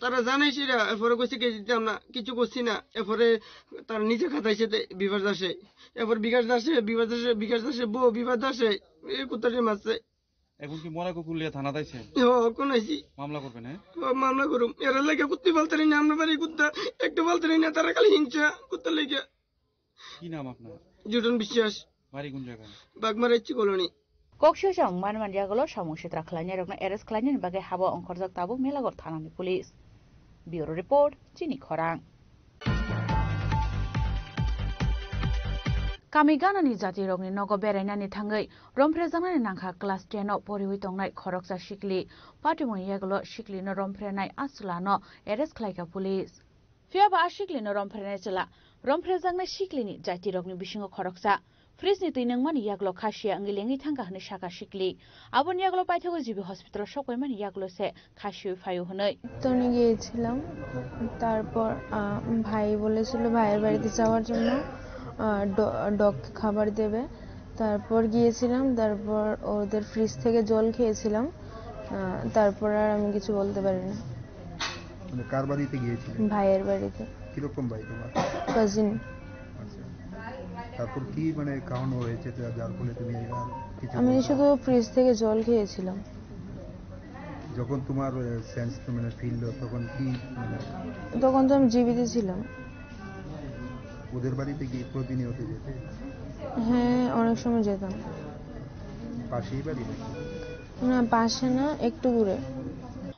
তারা জানাইছে এরা, এরপরে কইছে কি দিতাম না, কিছু করছি না, এরপরে তারা নিজে খাতাইছে তে বিভাস দাসে, এরপর বিকাশ দাসে, বিভাস দাসে, বিকাশ দাসে বউ, বিভাস দাসে, এ কুত্তাটি মারছে। এখন কি মরা কুকুর লিয়ে থানা দাইছে? ও, কোন আইছি? মামলা করবেন, হ্যাঁ? ও, মামলা করুম। এরা লাগে কুত্তি বলতে না, আমরা বাড়ি কুত্তা, একটু বলতে না, তারা খালি হিংসা, কুত্তা লেগে। কি নাম আপনার? জুটন বিশ্বাস। বাড়ি কোন জায়গায়? বাগমারা ইচ্ছি colony. Koksijang manman yagulo samung sitra khlainairokno arrest khlainani bagwi habo ongkhorjak tabuk Melagor thanani police. Bureau report, chini khorang. Kami ganani jatirokni nogo berainani thangwi romphrejaknani nangkha class ten o poriwi tongnai khoroksa sikli. Patimungni yagulo siklino romphrennai a chwlano arrest khlaikha police. Phiya ba a siklino romphrenai chwla, romphrejaknai siklini jaitirokni bisingo khoroksa. Fridge ni twi nungmani yagulo khasiya wngwi lengwi thangkha hwnwi sakha sikli. Aboni yagulo paithago G B hospital o sokpaimani yagulo se khasiwi phaio hwnwi. তো নিয়ে গিয়েছিলাম। তারপর, আহ, ভাই বলেছিল ভাইয়ের বাড়িতে যাওয়ার জন্য, আহ, ড-, ডগকে খাবার দেবে। তারপর গিয়েছিলাম, তারপর ওদের ফ্রিজ থেকে জল খেয়েছিলাম। আহ, তারপর আর আমি কিছু বলতে পারি না। মানে কার বাড়িতে গিয়েছিলে? ভাইয়ের বাড়িতে। কিরকম ভাই তোমার? কাজিন। আচ্ছা। তারপর কি মানে খাওয়ানো হয়েছে যা-, যার ফলে তুমি আর কিছু আমি বলতে শুধু ফ্রিজ থেকে জল খেয়েছিলাম। যখন তোমার, আহ, সেন্স মানে ফিরলো তখন কি মানে তখন তো আমি জীবিত ছিলাম। ওদের বাড়িতে কি প্রতিনিয়ত যেতে? হ্যাঁ, অনেক সময় যেতাম। পাশেই বাড়ি নাকি? না, পাশে না, একটু দূরে।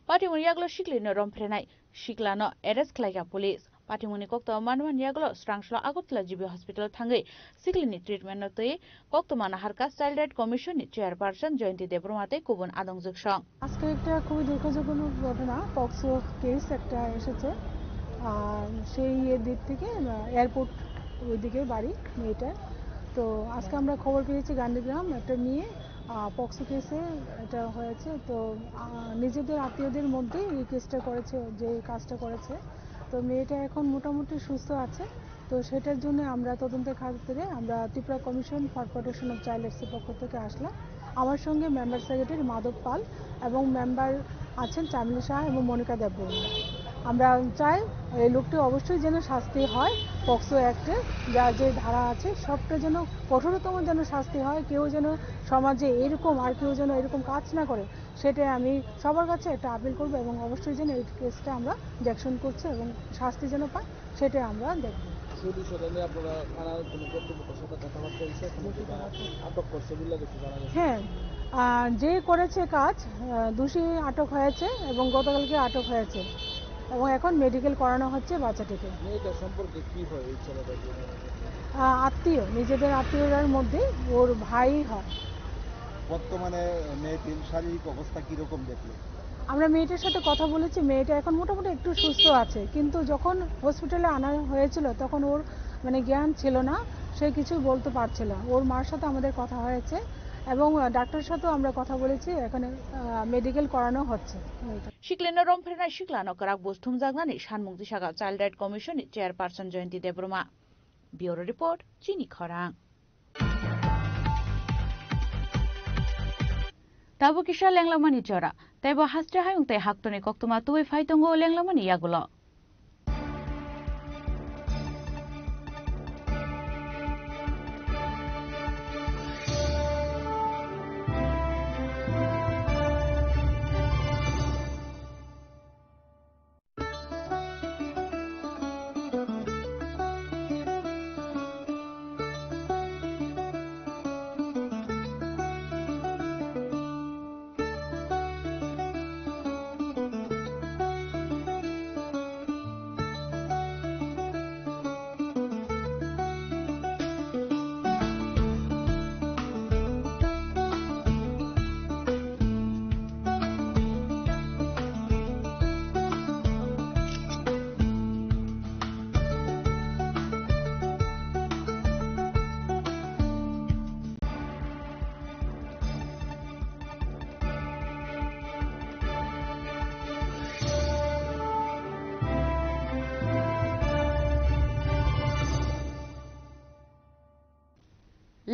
Patimungni yagulo siklino romphrenai siklano arrest khlaikha police. Patimungni koktwma manmani yagulo swrang salo Agartala G B hospital thangwi siklini treatment no twi koktwma naharkha Child Right Commission ni chairperson Jayanti Debbarma tei kubun adongjwksong. আজকে একটা খুবই দুঃখজনক ঘটনা, POCSO case একটা এসেছে। আর সেই ইয়ের দিক থেকে, আহ, এয়ারপোর্ট ওইদিকে বাড়ি মেয়েটার। তো আজকে আমরা খবর পেয়েছি গান্ধীগ্রাম একটা মেয়ে, আহ, পক্সো কেসে এটা হয়েছে। তো, আহ, নিজেদের আত্মীয়দের মধ্যেই এই কেসটা করেছে, যে কাজটা করেছে। তো মেয়েটা এখন মোটামুটি সুস্থ আছে। তো সেটার জন্য আমরা তদন্তের খাতিরে আমরা Tripura commission for protection of child রাইটসের পক্ষ থেকে আসলাম। আমার সঙ্গে মেম্বার সেক্রেটারি মাধব পাল এবং মেম্বার আছেন চামেলি শাহ এবং মনিকা দেববর্মা। আমরা চাই এই লোকটি অবশ্যই যেন শাস্তি হয় পক্সো অ্যাক্টে, যা যে ধারা আছে সবটা যেন কঠোরতম যেন শাস্তি হয়, কেউ যেন সমাজে এরকম আর কেউ যেন এরকম কাজ না করে, সেটাই আমি সবার কাছে একটা আপিল করবো এবং অবশ্যই যেন এই কেসটা আমরা দেখশন করছি এবং শাস্তি যেন পায়, সেটাই আমরা দেখব। সেই বিষয়টা নিয়ে আপনারা থানার কোনো কর্তৃপক্ষের সাথে কথাবার্তা হয়েছে? এখন কি তারা আটক করছে বলে কিছু জানা গেছে? হ্যাঁ, আহ, যে করেছে কাজ, আহ, দোষী আটক হয়েছে এবং গতকালকে আটক হয়েছে এবং এখন মেডিকেল করানো হচ্ছে বাচ্চাটিকে। মেয়েটার সম্পর্কে কি হয় এই ছেলেটার জন্য? আহ, আত্মীয়, নিজেদের আত্মীয়রার মধ্যে ওর ভাই হয়। বর্তমানে মেয়েটির শারীরিক অবস্থা কিরকম দেখলে? আমরা মেয়েটার সাথে কথা বলেছি, মেয়েটা এখন মোটামুটি একটু সুস্থ আছে, কিন্তু যখন হসপিটালে আনা হয়েছিল তখন ওর মানে জ্ঞান ছিল না, সে কিছুই বলতে পারছিল না। ওর মার সাথে আমাদের কথা হয়েছে এবং, আহ, ডাক্তারের সাথেও আমরা কথা বলেছি, এখানে, আহ, মেডিকেল করানো হচ্ছে মেয়েটা। Siklino romphrenai siklano kwrak bus thumjaknani sanmung tisaka Child Right Commission ni Chairperson Jayanti Debbarma. Bureau Report, Chini Khorang. Tabuk kisa lenglamani jora, teibo haste hayung tei haktoni koktwma tubui phai tongo lenglamani yagulo.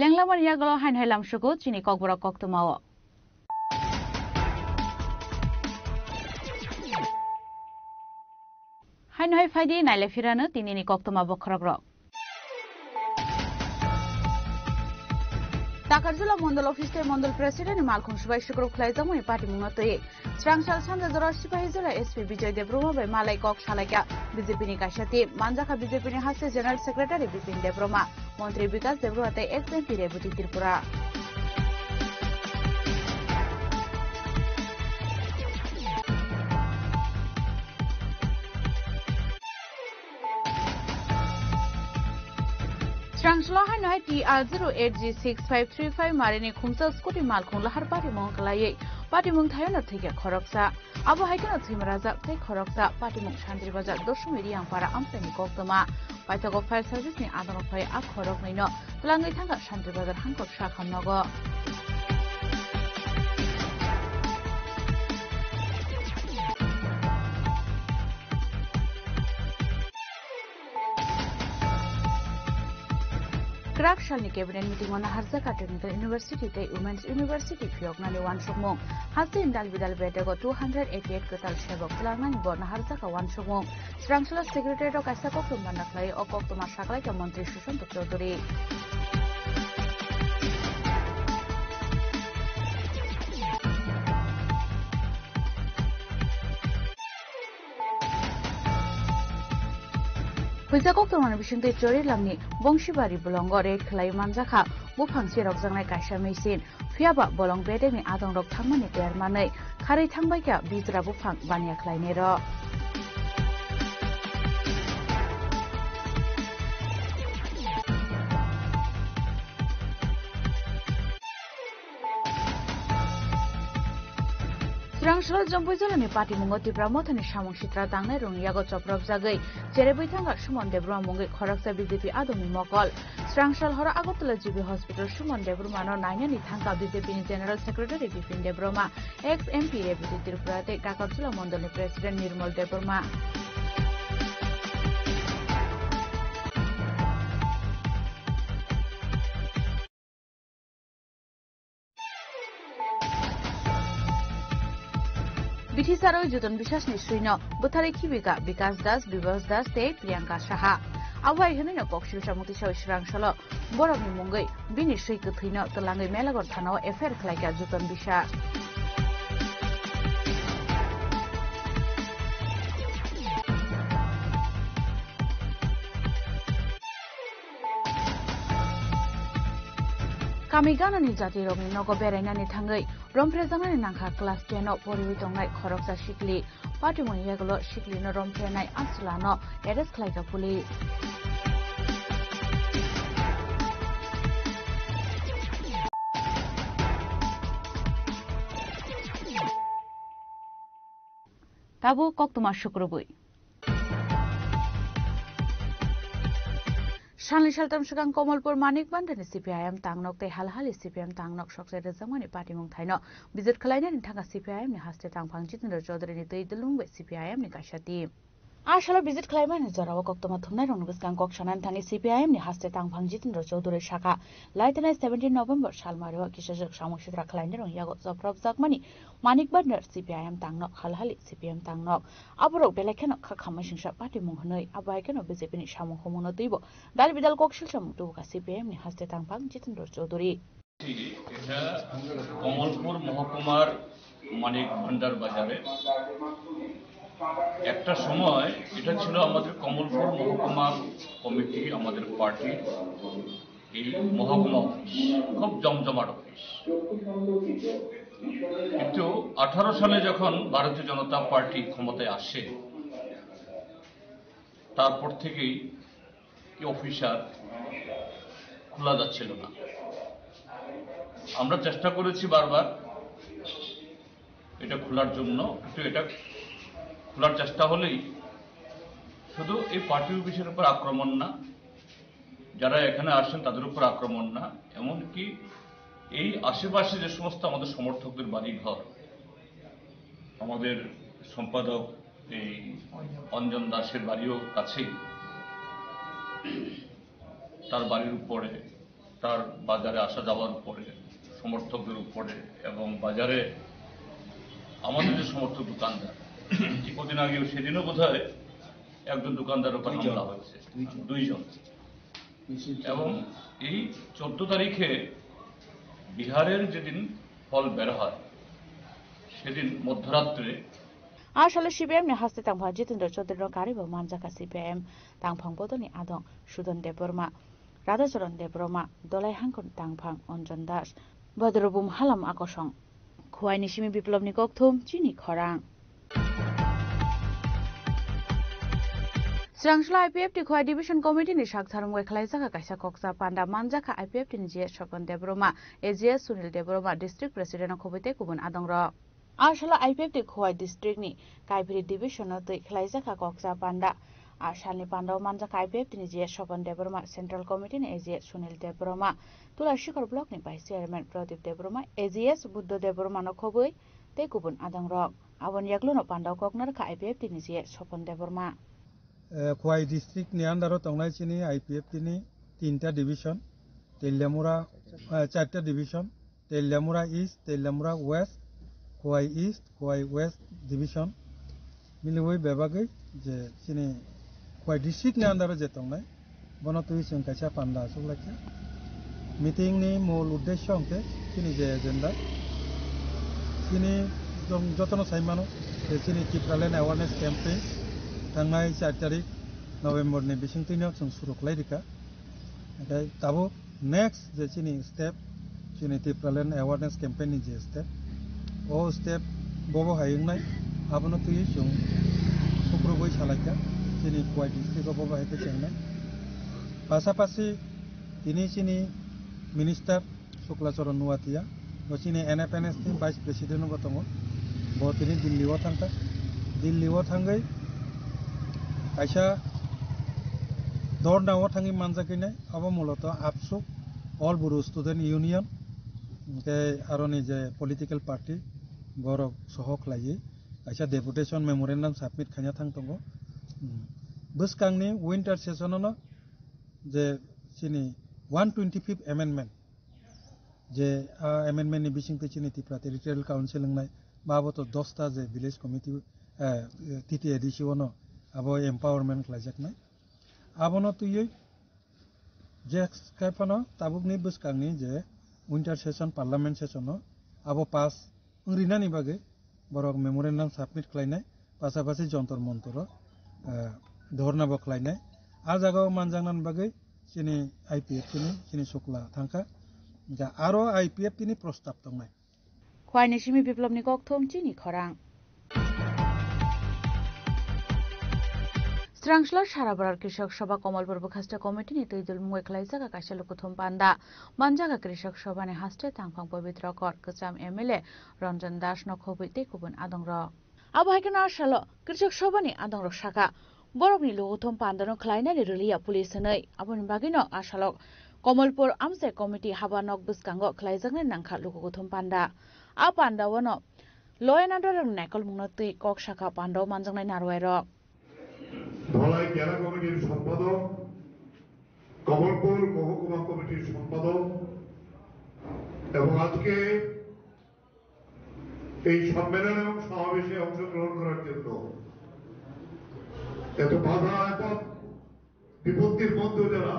Lenglamani yagulo haino hai lamsugo chini kokborok koktwmao. Haino hai phaidi naile phirano tinini koktwma bokhorokrok. Takarjula Mondol Office tei Mondol President ni malkhung swbai sukrub khlaijakmani patimungno twi Srangsal Sanjajora Sipahi Jora S P Bijoy Debbarma bai malai kok salaikha B J P ni kaisa team, manjakha B J P ni haste General Secretary Bipin Debbarma, Montri Bikas Debbarma tei ex M P Rebati Tripura. Srangsalo haino hai T R zero eight G six five three five marini khumsa scooty malkhung lahar patimung kwlaiwi patimung thaio no thwikha khoroksa. Abo hai kheno thwima rajak tei khoroksa patimung Santri Bazar Dosumi Riyangpara amchaini koktwma. Paithago fire service ni adongrok phai a khoroknwi no twlangwi thangkha Santri Bazar hangkor sakham nogo. Kwrak salni cabinet meeting-o naharjak Technical University tei Women's University phiyoknani uansukmung. Haste indal bidal bedego two hundred eighty-eight kwtal sebok twlangnani bo naharjak uansukmung. Srangsalo Secretariat-o kaisa koktwma nakhlai, o koktwma saklaikha Montri Sushanta Chowdhury. Puisa koktwmani bisingtwi Chorilamni Bongsibari bolongo raid khlaiwi manjakha buphang cherokjaknai kaisa machine. Phiyaba bolong bedekni adongrok thangmani ter manwi kharwi thangbaikha bijra buphang baniya khlainairok. Srangsalo Jompuijolani patimungo Tipra Mothani samung sitra tangnai rokni yago chopropjagwi cheribwi thangkha Suman Debbarma mungwi khoroksa B J P adongni mokol. Srangsal horo Agartala G B Hospital Suman Debbarmano nainani thangkha B J P ni General Secretary Bipin Debbarma, ex M P Rebati Tripura tei Takarjula Mondolni President Nirmal Debbarma. Bithi sarwi Juton Bisasni swino bwtharwi khibika Bikas Das, Bibas Das tei Priyanka Saha. Abo hai hwnwino kok silsa mukti sawi swrang salo borokni mungwi bini swi kwthwino twlangwi Melagor thanao F I R khlaikha Juton Bisas. Kami ganani jatirokni nogo berainani thangwi romphrejaknani nangkha class ten o poriwi tongnai khoroksa sikli. Patimungni yagulo siklino romprenai aswlano arrest khlaikha police. Tabuk koktwma sukrubwi. Salni saltam swkang Komolpur Manik Bhandarni C P I M tangnok tei Halhali C P M tangnok sokchai rwjakmani patimung thaino visit khwlainani thangkha C P I M ni haste tangphang Jitendra Chaudhary ni twi dulung bai C P I M ni kaisa team. A salo visit khwlaimani jorao koktwma thumnairokni bwskang kok sanani thangwi C P I M ni haste tangphang Jitendra Chaudhary sakha, laitanai seventeen November salmario kisajwk samung sitra khwlainairokni yago chopropjakmani Manik Bhandar C P I M tangnok, Halhali C P M tangnok. Aborok belai kheno kha khamai singsa patimung hwnwi, abo hai kheno B J P ni samung humungno twibo dal bidal kok silsamung tubuka C P I M ni haste tangphang Jitendra Chaudhary. এটা কমলপুর মহকুমার মানিক ভান্ডার বাজারে। একটা সময় এটা ছিল আমাদের কমলপুর মহকুমা কমিটি, আমাদের পার্টির এই মহকুমা অফিস, খুব জমজমাট অফিস। কিন্তু আঠারো সালে যখন ভারতীয় জনতা পার্টি ক্ষমতায় আসে, তারপর থেকেই এই অফিস আর খোলা যাচ্ছিল না। আমরা চেষ্টা করেছি বারবার এটা খোলার জন্য, কিন্তু এটা খোলার চেষ্টা হলেই শুধু এই পার্টি অফিসের উপর আক্রমণ না, যারা এখানে আসেন তাদের উপর আক্রমণ না, এমনকি এই আশেপাশে যে সমস্ত আমাদের সমর্থকদের বাড়িঘর, আমাদের সম্পাদক এই অঞ্জন দাসের বাড়িও কাছেই, তার বাড়ির উপরে, তার বাজারে আসা যাওয়ার উপরে, সমর্থকদের উপরে এবং বাজারে আমাদের যে সমর্থক দোকানদার, এই কদিন আগেও, সেদিনও বোধহয় একজন দোকানদারের উপর হামলা হয়েছে। দুইজন। এবং এই চোদ্দ তারিখে বিহারের যেদিন ফল বের হয়, সেদিন মধ্যরাত্রে A salo C P I M ni haste tangphang Jitendra Chaudhary no karwi bo manjakha C P I M tangphang bodolni adong Sudan Debbarma, Radhacharan Debbarma, Dolai Hangkon tangphang Anjan Das, Badrobum Halam Akosong. Khuaini simi Biplobni kokthum chini khorang. Srangsla I P F T Khwai Division Committee ni sak tharung bai khwlaijak kaisa kokcha panda manjakha I P F T ni G S Sopon Debbarma, A G S Sunil Debbarma, District President no khobwi tei kubun adongrok. A salo I P F T Khowai District ni Kaiphiri Division no twi khwlaijakha kokcha panda. A salni panda o manjakha I P F T ni G S Sopon Debbarma, Central Committee ni A G S Sunil Debbarma, Tulasikhor Block ni Vice Chairman Pradip Debbarma, A G S Buddha Debbarma no khobwi tei kubun adongrok. Aboni yaklo no panda o kok narwkha I P F T ni G S Sopon Debbarma. Eh, Khowai District ni under o tongnai chini I P F T ni tinta division, Teliamura, eh, charta division, Teliamura East, Teliamura West, Khowai East, Khowai West Division, miliwi bebagwi je chini Khowai District ni under o je tongnai, bono twi chwng kaisa panda achuk laikha. Meeting ni mul uddesyo hwnkhe chini je agenda, chini jong-, jotono sai mano je chini Tipraland Awareness Campaign thangnai char tarik November ni bisingtwino chwng suru khlai rikha. Hwnkhe tabuk next je chini step, chini Tipraland Awareness Campaign ni je step, o step bobo hai wngnai, abono twiwi chwng sukrubwi salaikha, chini Khowai district o bobo hai khe chengnai. Pasapasi tini chini minister Sukla Charan Nuatia, bo chini N F N S ni Vice President bo tongo. Bo tini Delhi o thangkha. Delhi o thangwi kaisa dhorna o thangwi manjak hinai, abo muloto ABSU, All Bodo Student Union, hwnkhe aroni je political party, borok soho khlaiwi kaisa deputation memorandum submit khaina thang tongo. Hmm. Bwskangni winter session o no je chini one twenty-fifth amendment, je a amendment ni bisingtwi chini Tripura Territorial Council wngnai Baboto dosta je village committee, eh, T T A D C ono abo empowerment khlaijaknai. Abono twiwi je khe phano tabukni bwskangni je winter session, parliament session o abo pass wngrinani bagwi borok memorandum submit khlainai, pasapasi Jontor Montoro, eh, dhorna bo khlainai. A jagao manjaknani bagwi chini I P F T ni chini sukla thangkha. Hingkhe aro I P F T ni prostab tongnai. Khwaini simi Biplobni kokthum chini khorang. Srangsla Sarabarar Krishak Sabha Komolpur Bwkhaste Committee ni twi dulmungwi khlaijak kaisa lukuthum panda. Manjak Krishak Sabha ni haste tangphang Pabitra Kor, kwcham M L A Ranjan Das no khobwi tei kubun adongrok. Abo hai kheno a salo Krishak Sabha ni adongrok sakha, borokni lukuthum pandano khlainani rwliya police hwnwi. Aboni bagwino a salok Komolpur Amchai Committee haba nok bwskango khlaijaknai nangkha lukuthum panda. A pandao no Law and Order rokni naikolmungno twi kok sakha pandao manjaknai narwai rok. Dhalai জেলা কমিটির সম্পাদক, কমলপুর মহকুমা কমিটির সম্পাদক এবং আজকে এই সম্মেলন এবং সমাবেশে অংশগ্রহণ করার জন্য এত বাধা এবং বিপত্তির মধ্যে যারা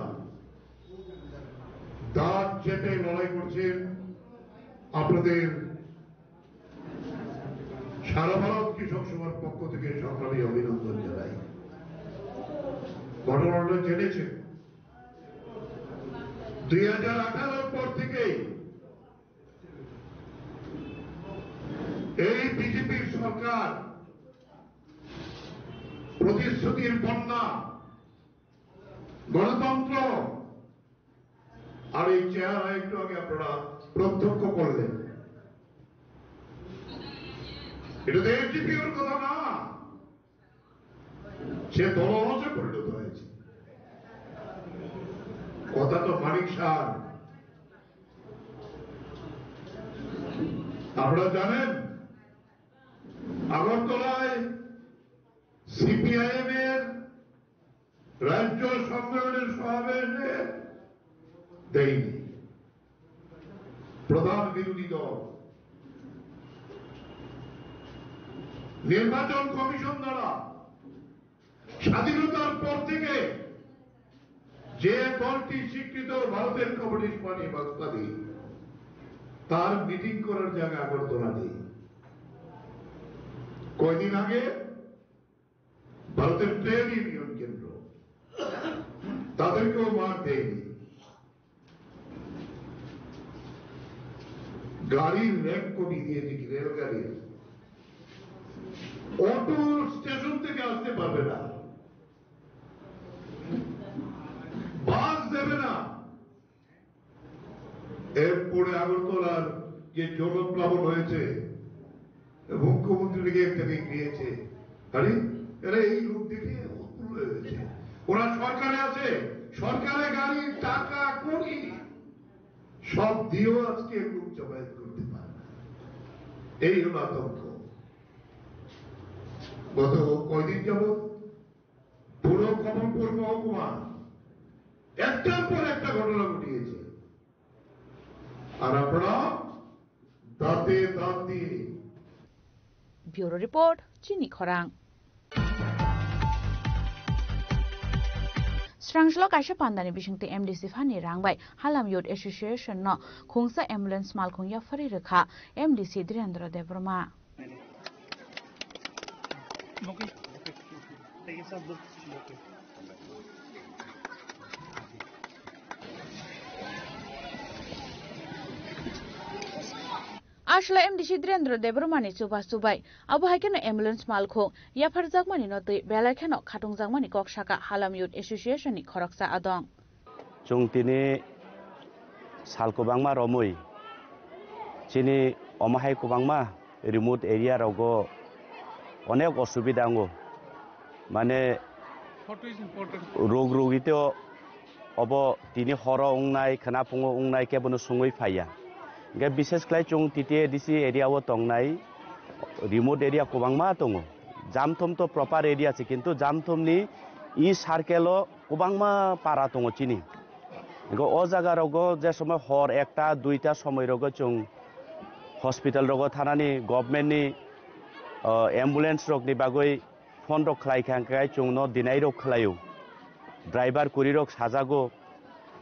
দাঁত চেপে লড়াই করছেন, আপনাদের সারা ভারত কৃষক সভার পক্ষ থেকে সংগ্রামী অভিনন্দন জানাই। ঘটনাটা জেনেছেন, দুই হাজার আঠারোর পর থেকেই এই বিজেপির সরকার প্রতিশ্রুতির বন্যা, গণতন্ত্র, আর এই চেহারা একটু আগে আপনারা প্রত্যক্ষ করলেন। এটা তো এসডিপিওর কথা না, সে দলহংসে পরিণত হয়েছে। কথা তো মানিক সার, আপনারা জানেন, আগরতলায় সিপিআইএম এর রাজ্য সম্মেলনের সমাবেশে দেয়নি প্রধান বিরোধী দল। নির্বাচন কমিশন দ্বারা স্বাধীনতার পর থেকে যে দলটি স্বীকৃত ভারতের কমিউনিস্ট পার্টি মার্ক্সবাদী, তার মিটিং করার জায়গা আগরতলা নেই। কয়দিন আগে ভারতের ট্রেড ইউনিয়ন কেন্দ্র, তাদেরকেও মার দেয়নি। গাড়ির র্যাঙ্ক কমিয়ে দিয়েছে কি রেলগাড়ির? অটো স্টেশন থেকে আসতে পারবে না, বাস দেবে না। এরপরে আগরতলার যে জলপ্লাবন হয়েছে, মুখ্যমন্ত্রী নাকি এক জায়গায় গিয়েছে। আরে, এরা এই রূপ দেখে উৎফুল্ল হয়ে গেছে। ওরা সরকারে আছে, সরকারে গাড়ি, টাকা, কড়ি সব দিয়েও আজকে লোক জমায়েত করতে পারে না। এই হলো আতঙ্ক। গত কয়দিন যাবত পুরো কমলপুর মহকুমা একটার পর একটা ঘটনা ঘটিয়েছে, আর আপনারা দাঁতে দাঁত দিয়ে ব্যুরো রিপোর্ট, চিনি খরাং। Srangslo kaisa pandani bisingtwi M D C phani rang bai Halam Youth Association no khungsa ambulance malkhung yaphari rwkha M D C Dhirendra Debbarma. Asla M D C Dhirendra Debbarmani chuba chubai, abo hai kheno ambulance malkhung yapharjakmani no twi belai kheno khatungjakmani kok saka Halam Youth Association ni khoroksa adong. Chwng tini sal kwbangma romwi chini omo hai kwbangma remote area rogo onek osubida wngo, mane rog rogito obo tini horo wngnai, khwna phungo wngnai, kebono sungwi phaiya. Hingkhe bishes khlai chwng T T A D C area o tongnai remote area kwbangma tongo. Jamthom to proper area se, kintu Jamthom ni e circle o kwbangma para tongo chini. Hingkhe o jaga rogo je somoi hor ekta, duita somoi rogo chwng Hospital rogo thanani government ni, o, ambulance rokni bagwi phone rok khlai kha, hwnkhe chwngno dinai rok khlaio. Driver kwrwi rok sajago.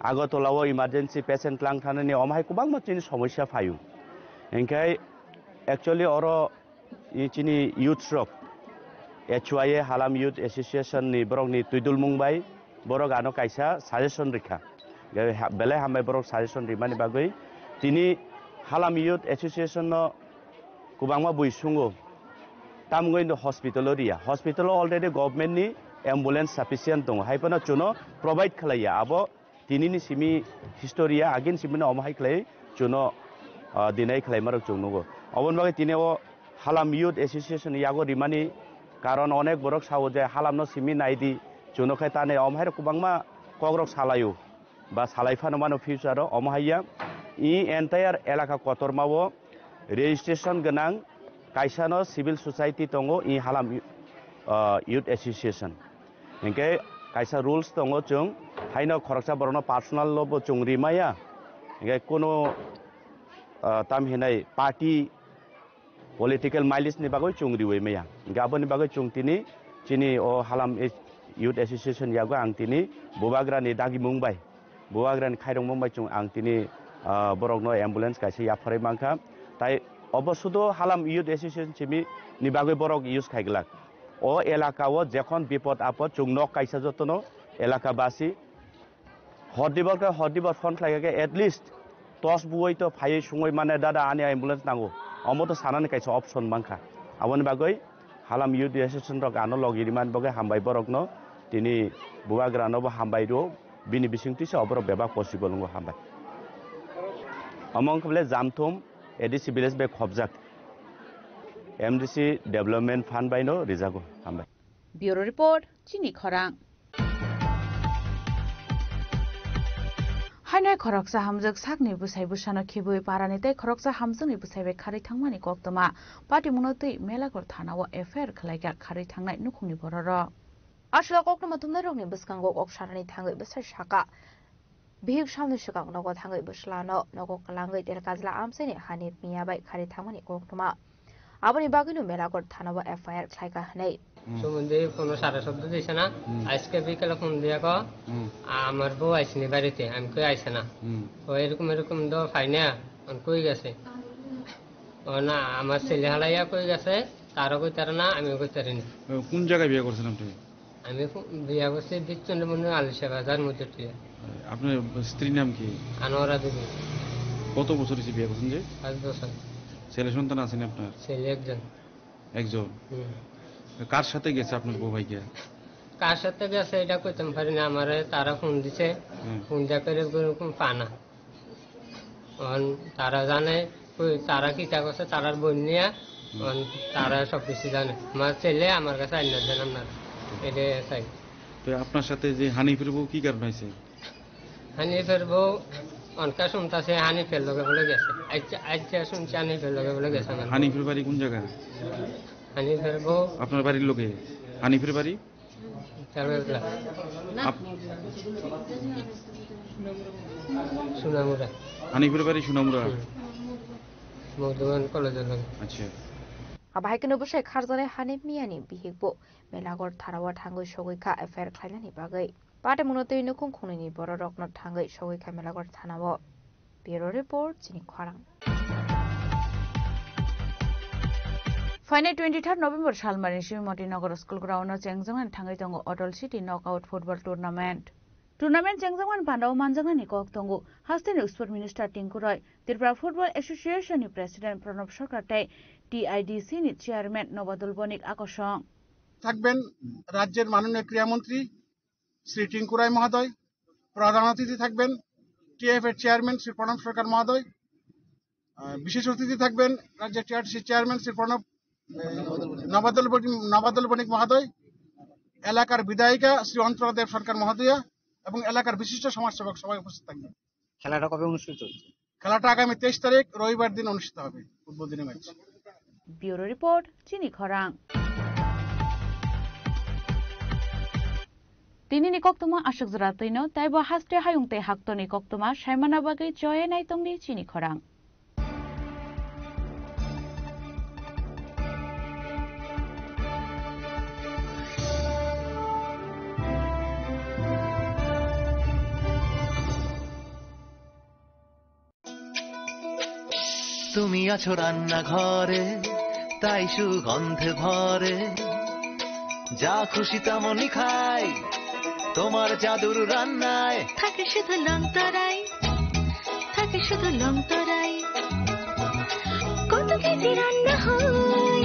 Agartala o emergency patient lang thanani omo hai kwbangma chini somosya phaio. Hwnkhe actually oro i chini youths rok, H Y A Halam Youth Association ni borok ni twidulmung bai borok ano kaisa suggestion rikha. Ge-, ha-, belai hambai borok suggestion rimani bagwi tini Halam Youth Association no kwbangma bui sungo, tamungwi no hospital o riya. Hospital o already government ni ambulance sufficient tongo, hai phano chuno provide khlaiya. Abo tinini simi history ya, agin simi no omo hai khlai chuno, ah, dinai khlai marok chung nugo. Oboni bagwi tini o Halam Youth Association yago rimani karon onek borok sao je Halam no simi naidi, chuno khe tani omo hai rok kwbangma kok rok salaio ba salai phano mano future o. Omo hai ya i entire elaka kotorma o registration gwnang kaisa no civil society tongo i Halam, ah, Youth Association. Hinkhe kaisa rules tongo, chwng haino khoroksa borokno personal no bo chwng ri maya. Hinkhe kuno, ah, tam hinai party political mileage ni bagwi chwng riwi maya. Hinkhe aboni bagwi chwng tini chini o Halam Youth Association yago ang tini bubagrani dagimung bai, bubagrani khairokmung bai chwng ang tini, ah, borokno ambulance kaisa yapharwi mankha. Tai obo sudo Halam Youth Association simi ni bagwi borok use khaiglak. O elaka o jekhon bipod apod chwng nok kaisa jotono elaka basi hor dibor khe hor dibor phone khlai khe at least tos buwai to phaiwi sungwi mane, "Dada, ani ambulance nango." Omo to sanani kaisa option mankha. Aboni bagwi Halam Youth Association rok ano logi rimani bagwi hambai borokno, tini bubagrano bo hambai rwo, bini bisingtwi se oborok bebak possible wngo, hambai. Omo wngkha bole Jamthum A D C village bai khobjak, M D C development fund bai no rijago, hambai. Bureau Report, Chini Khorang. Haino khoroksa hamjwk sakni bwsai bwsano khibwi parani tei khoroksa hamjwkni bwsai bai kharwi thangmani koktwma. Patimungno twi Melakor thana-o F I R khlaikha kharwi thangnai nukhungni bororok. Aswk koktwma thumnairokni bwskango kok sanani thangwi bwsai sakha. Bihik salni swkang nogo thangwi bwslano nogo kwlangwi tel kajla amchaini Hanif Mia bai kharwi thangmani koktwma. Aboni bagwino Melakor thana-o F I R khlaikha hwnwi. Hmm. Sumon di kono sare soddo dise na, hmm, aijke bikele phone diya ko, hmm, amar bou aisini barite, ami koi aisa na. Hmm. O erokom erokom do phai na, ami koi gese. O na, amar sele halaiya koi gese, taro koi taro na, ami koi tari na. Eh, কোন জায়গায় বিয়ে করছেন আপনি? আমি খু-, বিয়া করছি বিচ্ছন্নমন্ডল আলিশা বাজার মধ্যে টিয়া। আপনার স্ত্রীর নাম কি? আনোয়ারা বিবি। কত বছর হয়েছে বিয়ে করছেন যে? পাঁচ বছর। ছেলে সন্তান আছেন আপনার? ছেলে একজন। একজন? হুম। কার সাথে গেছে আপনার বউ ভাইকে? কার সাথে গেছে এটা কইতাম পারি না, আমারে তারা ফোন দিছে, হুম। ফোন দিয়া করে এরকম পানা। অন তারা জানে, কই তারা কিতা করছে, তারার বোন নিয়া, হুম। অন তারা সব কিছু জানে। আমার ছেলে আমার কাছে আইনা দেন আপনার, এটা চাই। তো আপনার সাথে যে হানিফের বউ কি কারণে হয়েছে? হানিফের বউ অনকা শুনতাছে হানিফের লগে বলে গেছে। আচ্ছা, আচ্ছা শুনছি হানিফের লগে বলে গেছে আমার। হানিফের বাড়ি কোন জায়গা? হানিফের বউ আপনার বাড়ির লগে? হানিফের বাড়ি? আপ-, সুনামুরা। হানিফের বাড়ি সুনামুরা? হুম। মধুবন কলেজের লগে। আচ্ছা। Abo hai kheno bwsai kharjaknai Hanif Miani bihikbo Melakor thana-o thangwi sogwi kha F I R khlainani bagwi. Patimungno twi nukhung khungnwini bororokno thangwi sogwi kha Melakor thana-o. Bureau Report, Chini Khorang. Phainai twenty third November salmani simi Motinagar School Ground-o chengjaknani thangwi tongo Atal City Knockout Football Tournament. Tournament chengjakmani pandao manjaknani kok tongo hasteni Sport Minister Tinku Roy, Tripura Football Association-ni President Pranab Sarkar tei T I D C-ni Chairman Nobadul Bonik Akosong. থাকবেন রাজ্যের মাননীয় ক্রীড়ামন্ত্রী শ্রী টিঙ্কু রায় মহোদয়, প্রধান অতিথি থাকবেন টিএফ এর চেয়ারম্যান শ্রী প্রণব সরকার মহোদয়, আহ, বিশেষ অতিথি থাকবেন রাজ্যের টিআরটিসি চেয়ারম্যান শ্রী প্রণব, আহ, নবাদল বণিক, নবাদল বণিক মহোদয়, এলাকার বিধায়িকা শ্রী অন্তরা দেব সরকার মহোদয়া এবং এলাকার বিশিষ্ট সমাজসেবক সবাই উপস্থিত থাকবেন। খেলাটা কবে অনুষ্ঠিত হচ্ছে? খেলাটা আগামী তেইশ তারিখ রবিবার দিন অনুষ্ঠিত হবে উদ্বোধনী match. Bureau Report, Chini Khorang. Tinini koktwma aswk jora twino, taibo haste hayung tei haktorni koktwma saimana bagwi choye naitongdi Chini Khorang. তুমি আছো রান্নাঘরে, তাই সুগন্ধে ভরে। যা খুশি তেমনই খাই, তোমার জাদুর রান্নায়। থাকে শুধু লং তরাই, থাকে শুধু লং তরাই। কত কেজি রান্না হয়,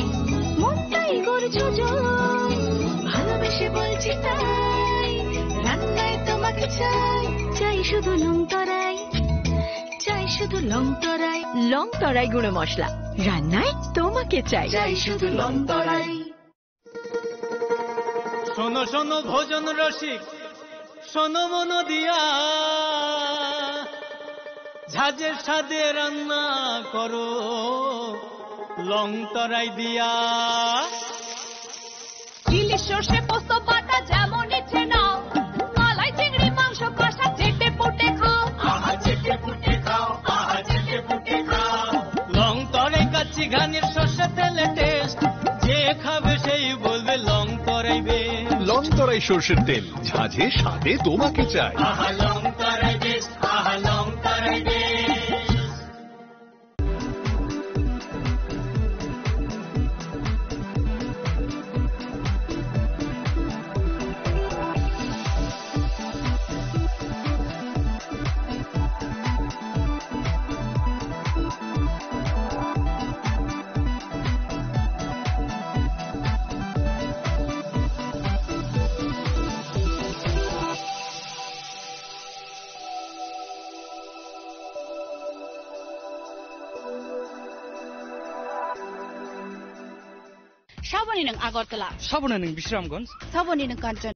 মনটাই গড় যোজন। ভালোবেসে বলছি তাই, রান্নায় তোমাকে চাই। চাই শুধু লং তরাই, চাই শুধু লং তরাই। লং তরাই গুঁড়ো মশলা, রান্নায় তোমাকে চাই। চাই শুধু লং তরাই। শোনো শোনো ভোজন রসিক, শোনো মন দিয়া, ঝাঁঝের স্বাদে রান্না করো লং তরাই দিয়া। ইলিশ সর্ষে পোস্ত বাটা যেমন ইচ্ছে নাও, মালাই চিংড়ি মাংস কষা চেটে পুটে খাও। আহা চেটে পুটে খাও, আহা চেটে পুটে খাও। লং তরাই কাচ্চি ঘানির সর্ষে তেলে টেস্ট, যে খাবে সেই বলবে লং তরাই বেশ। লং তরাই সর্ষের তেল, ঝাঁঝে স্বাদে তোমাকে চাই। আহা লং তরাই বেশ, আহা লং তরাই বেশ। Saboni nwng Agartala. Saboni nwng Bisramganj. Saboni nwng Kanchan.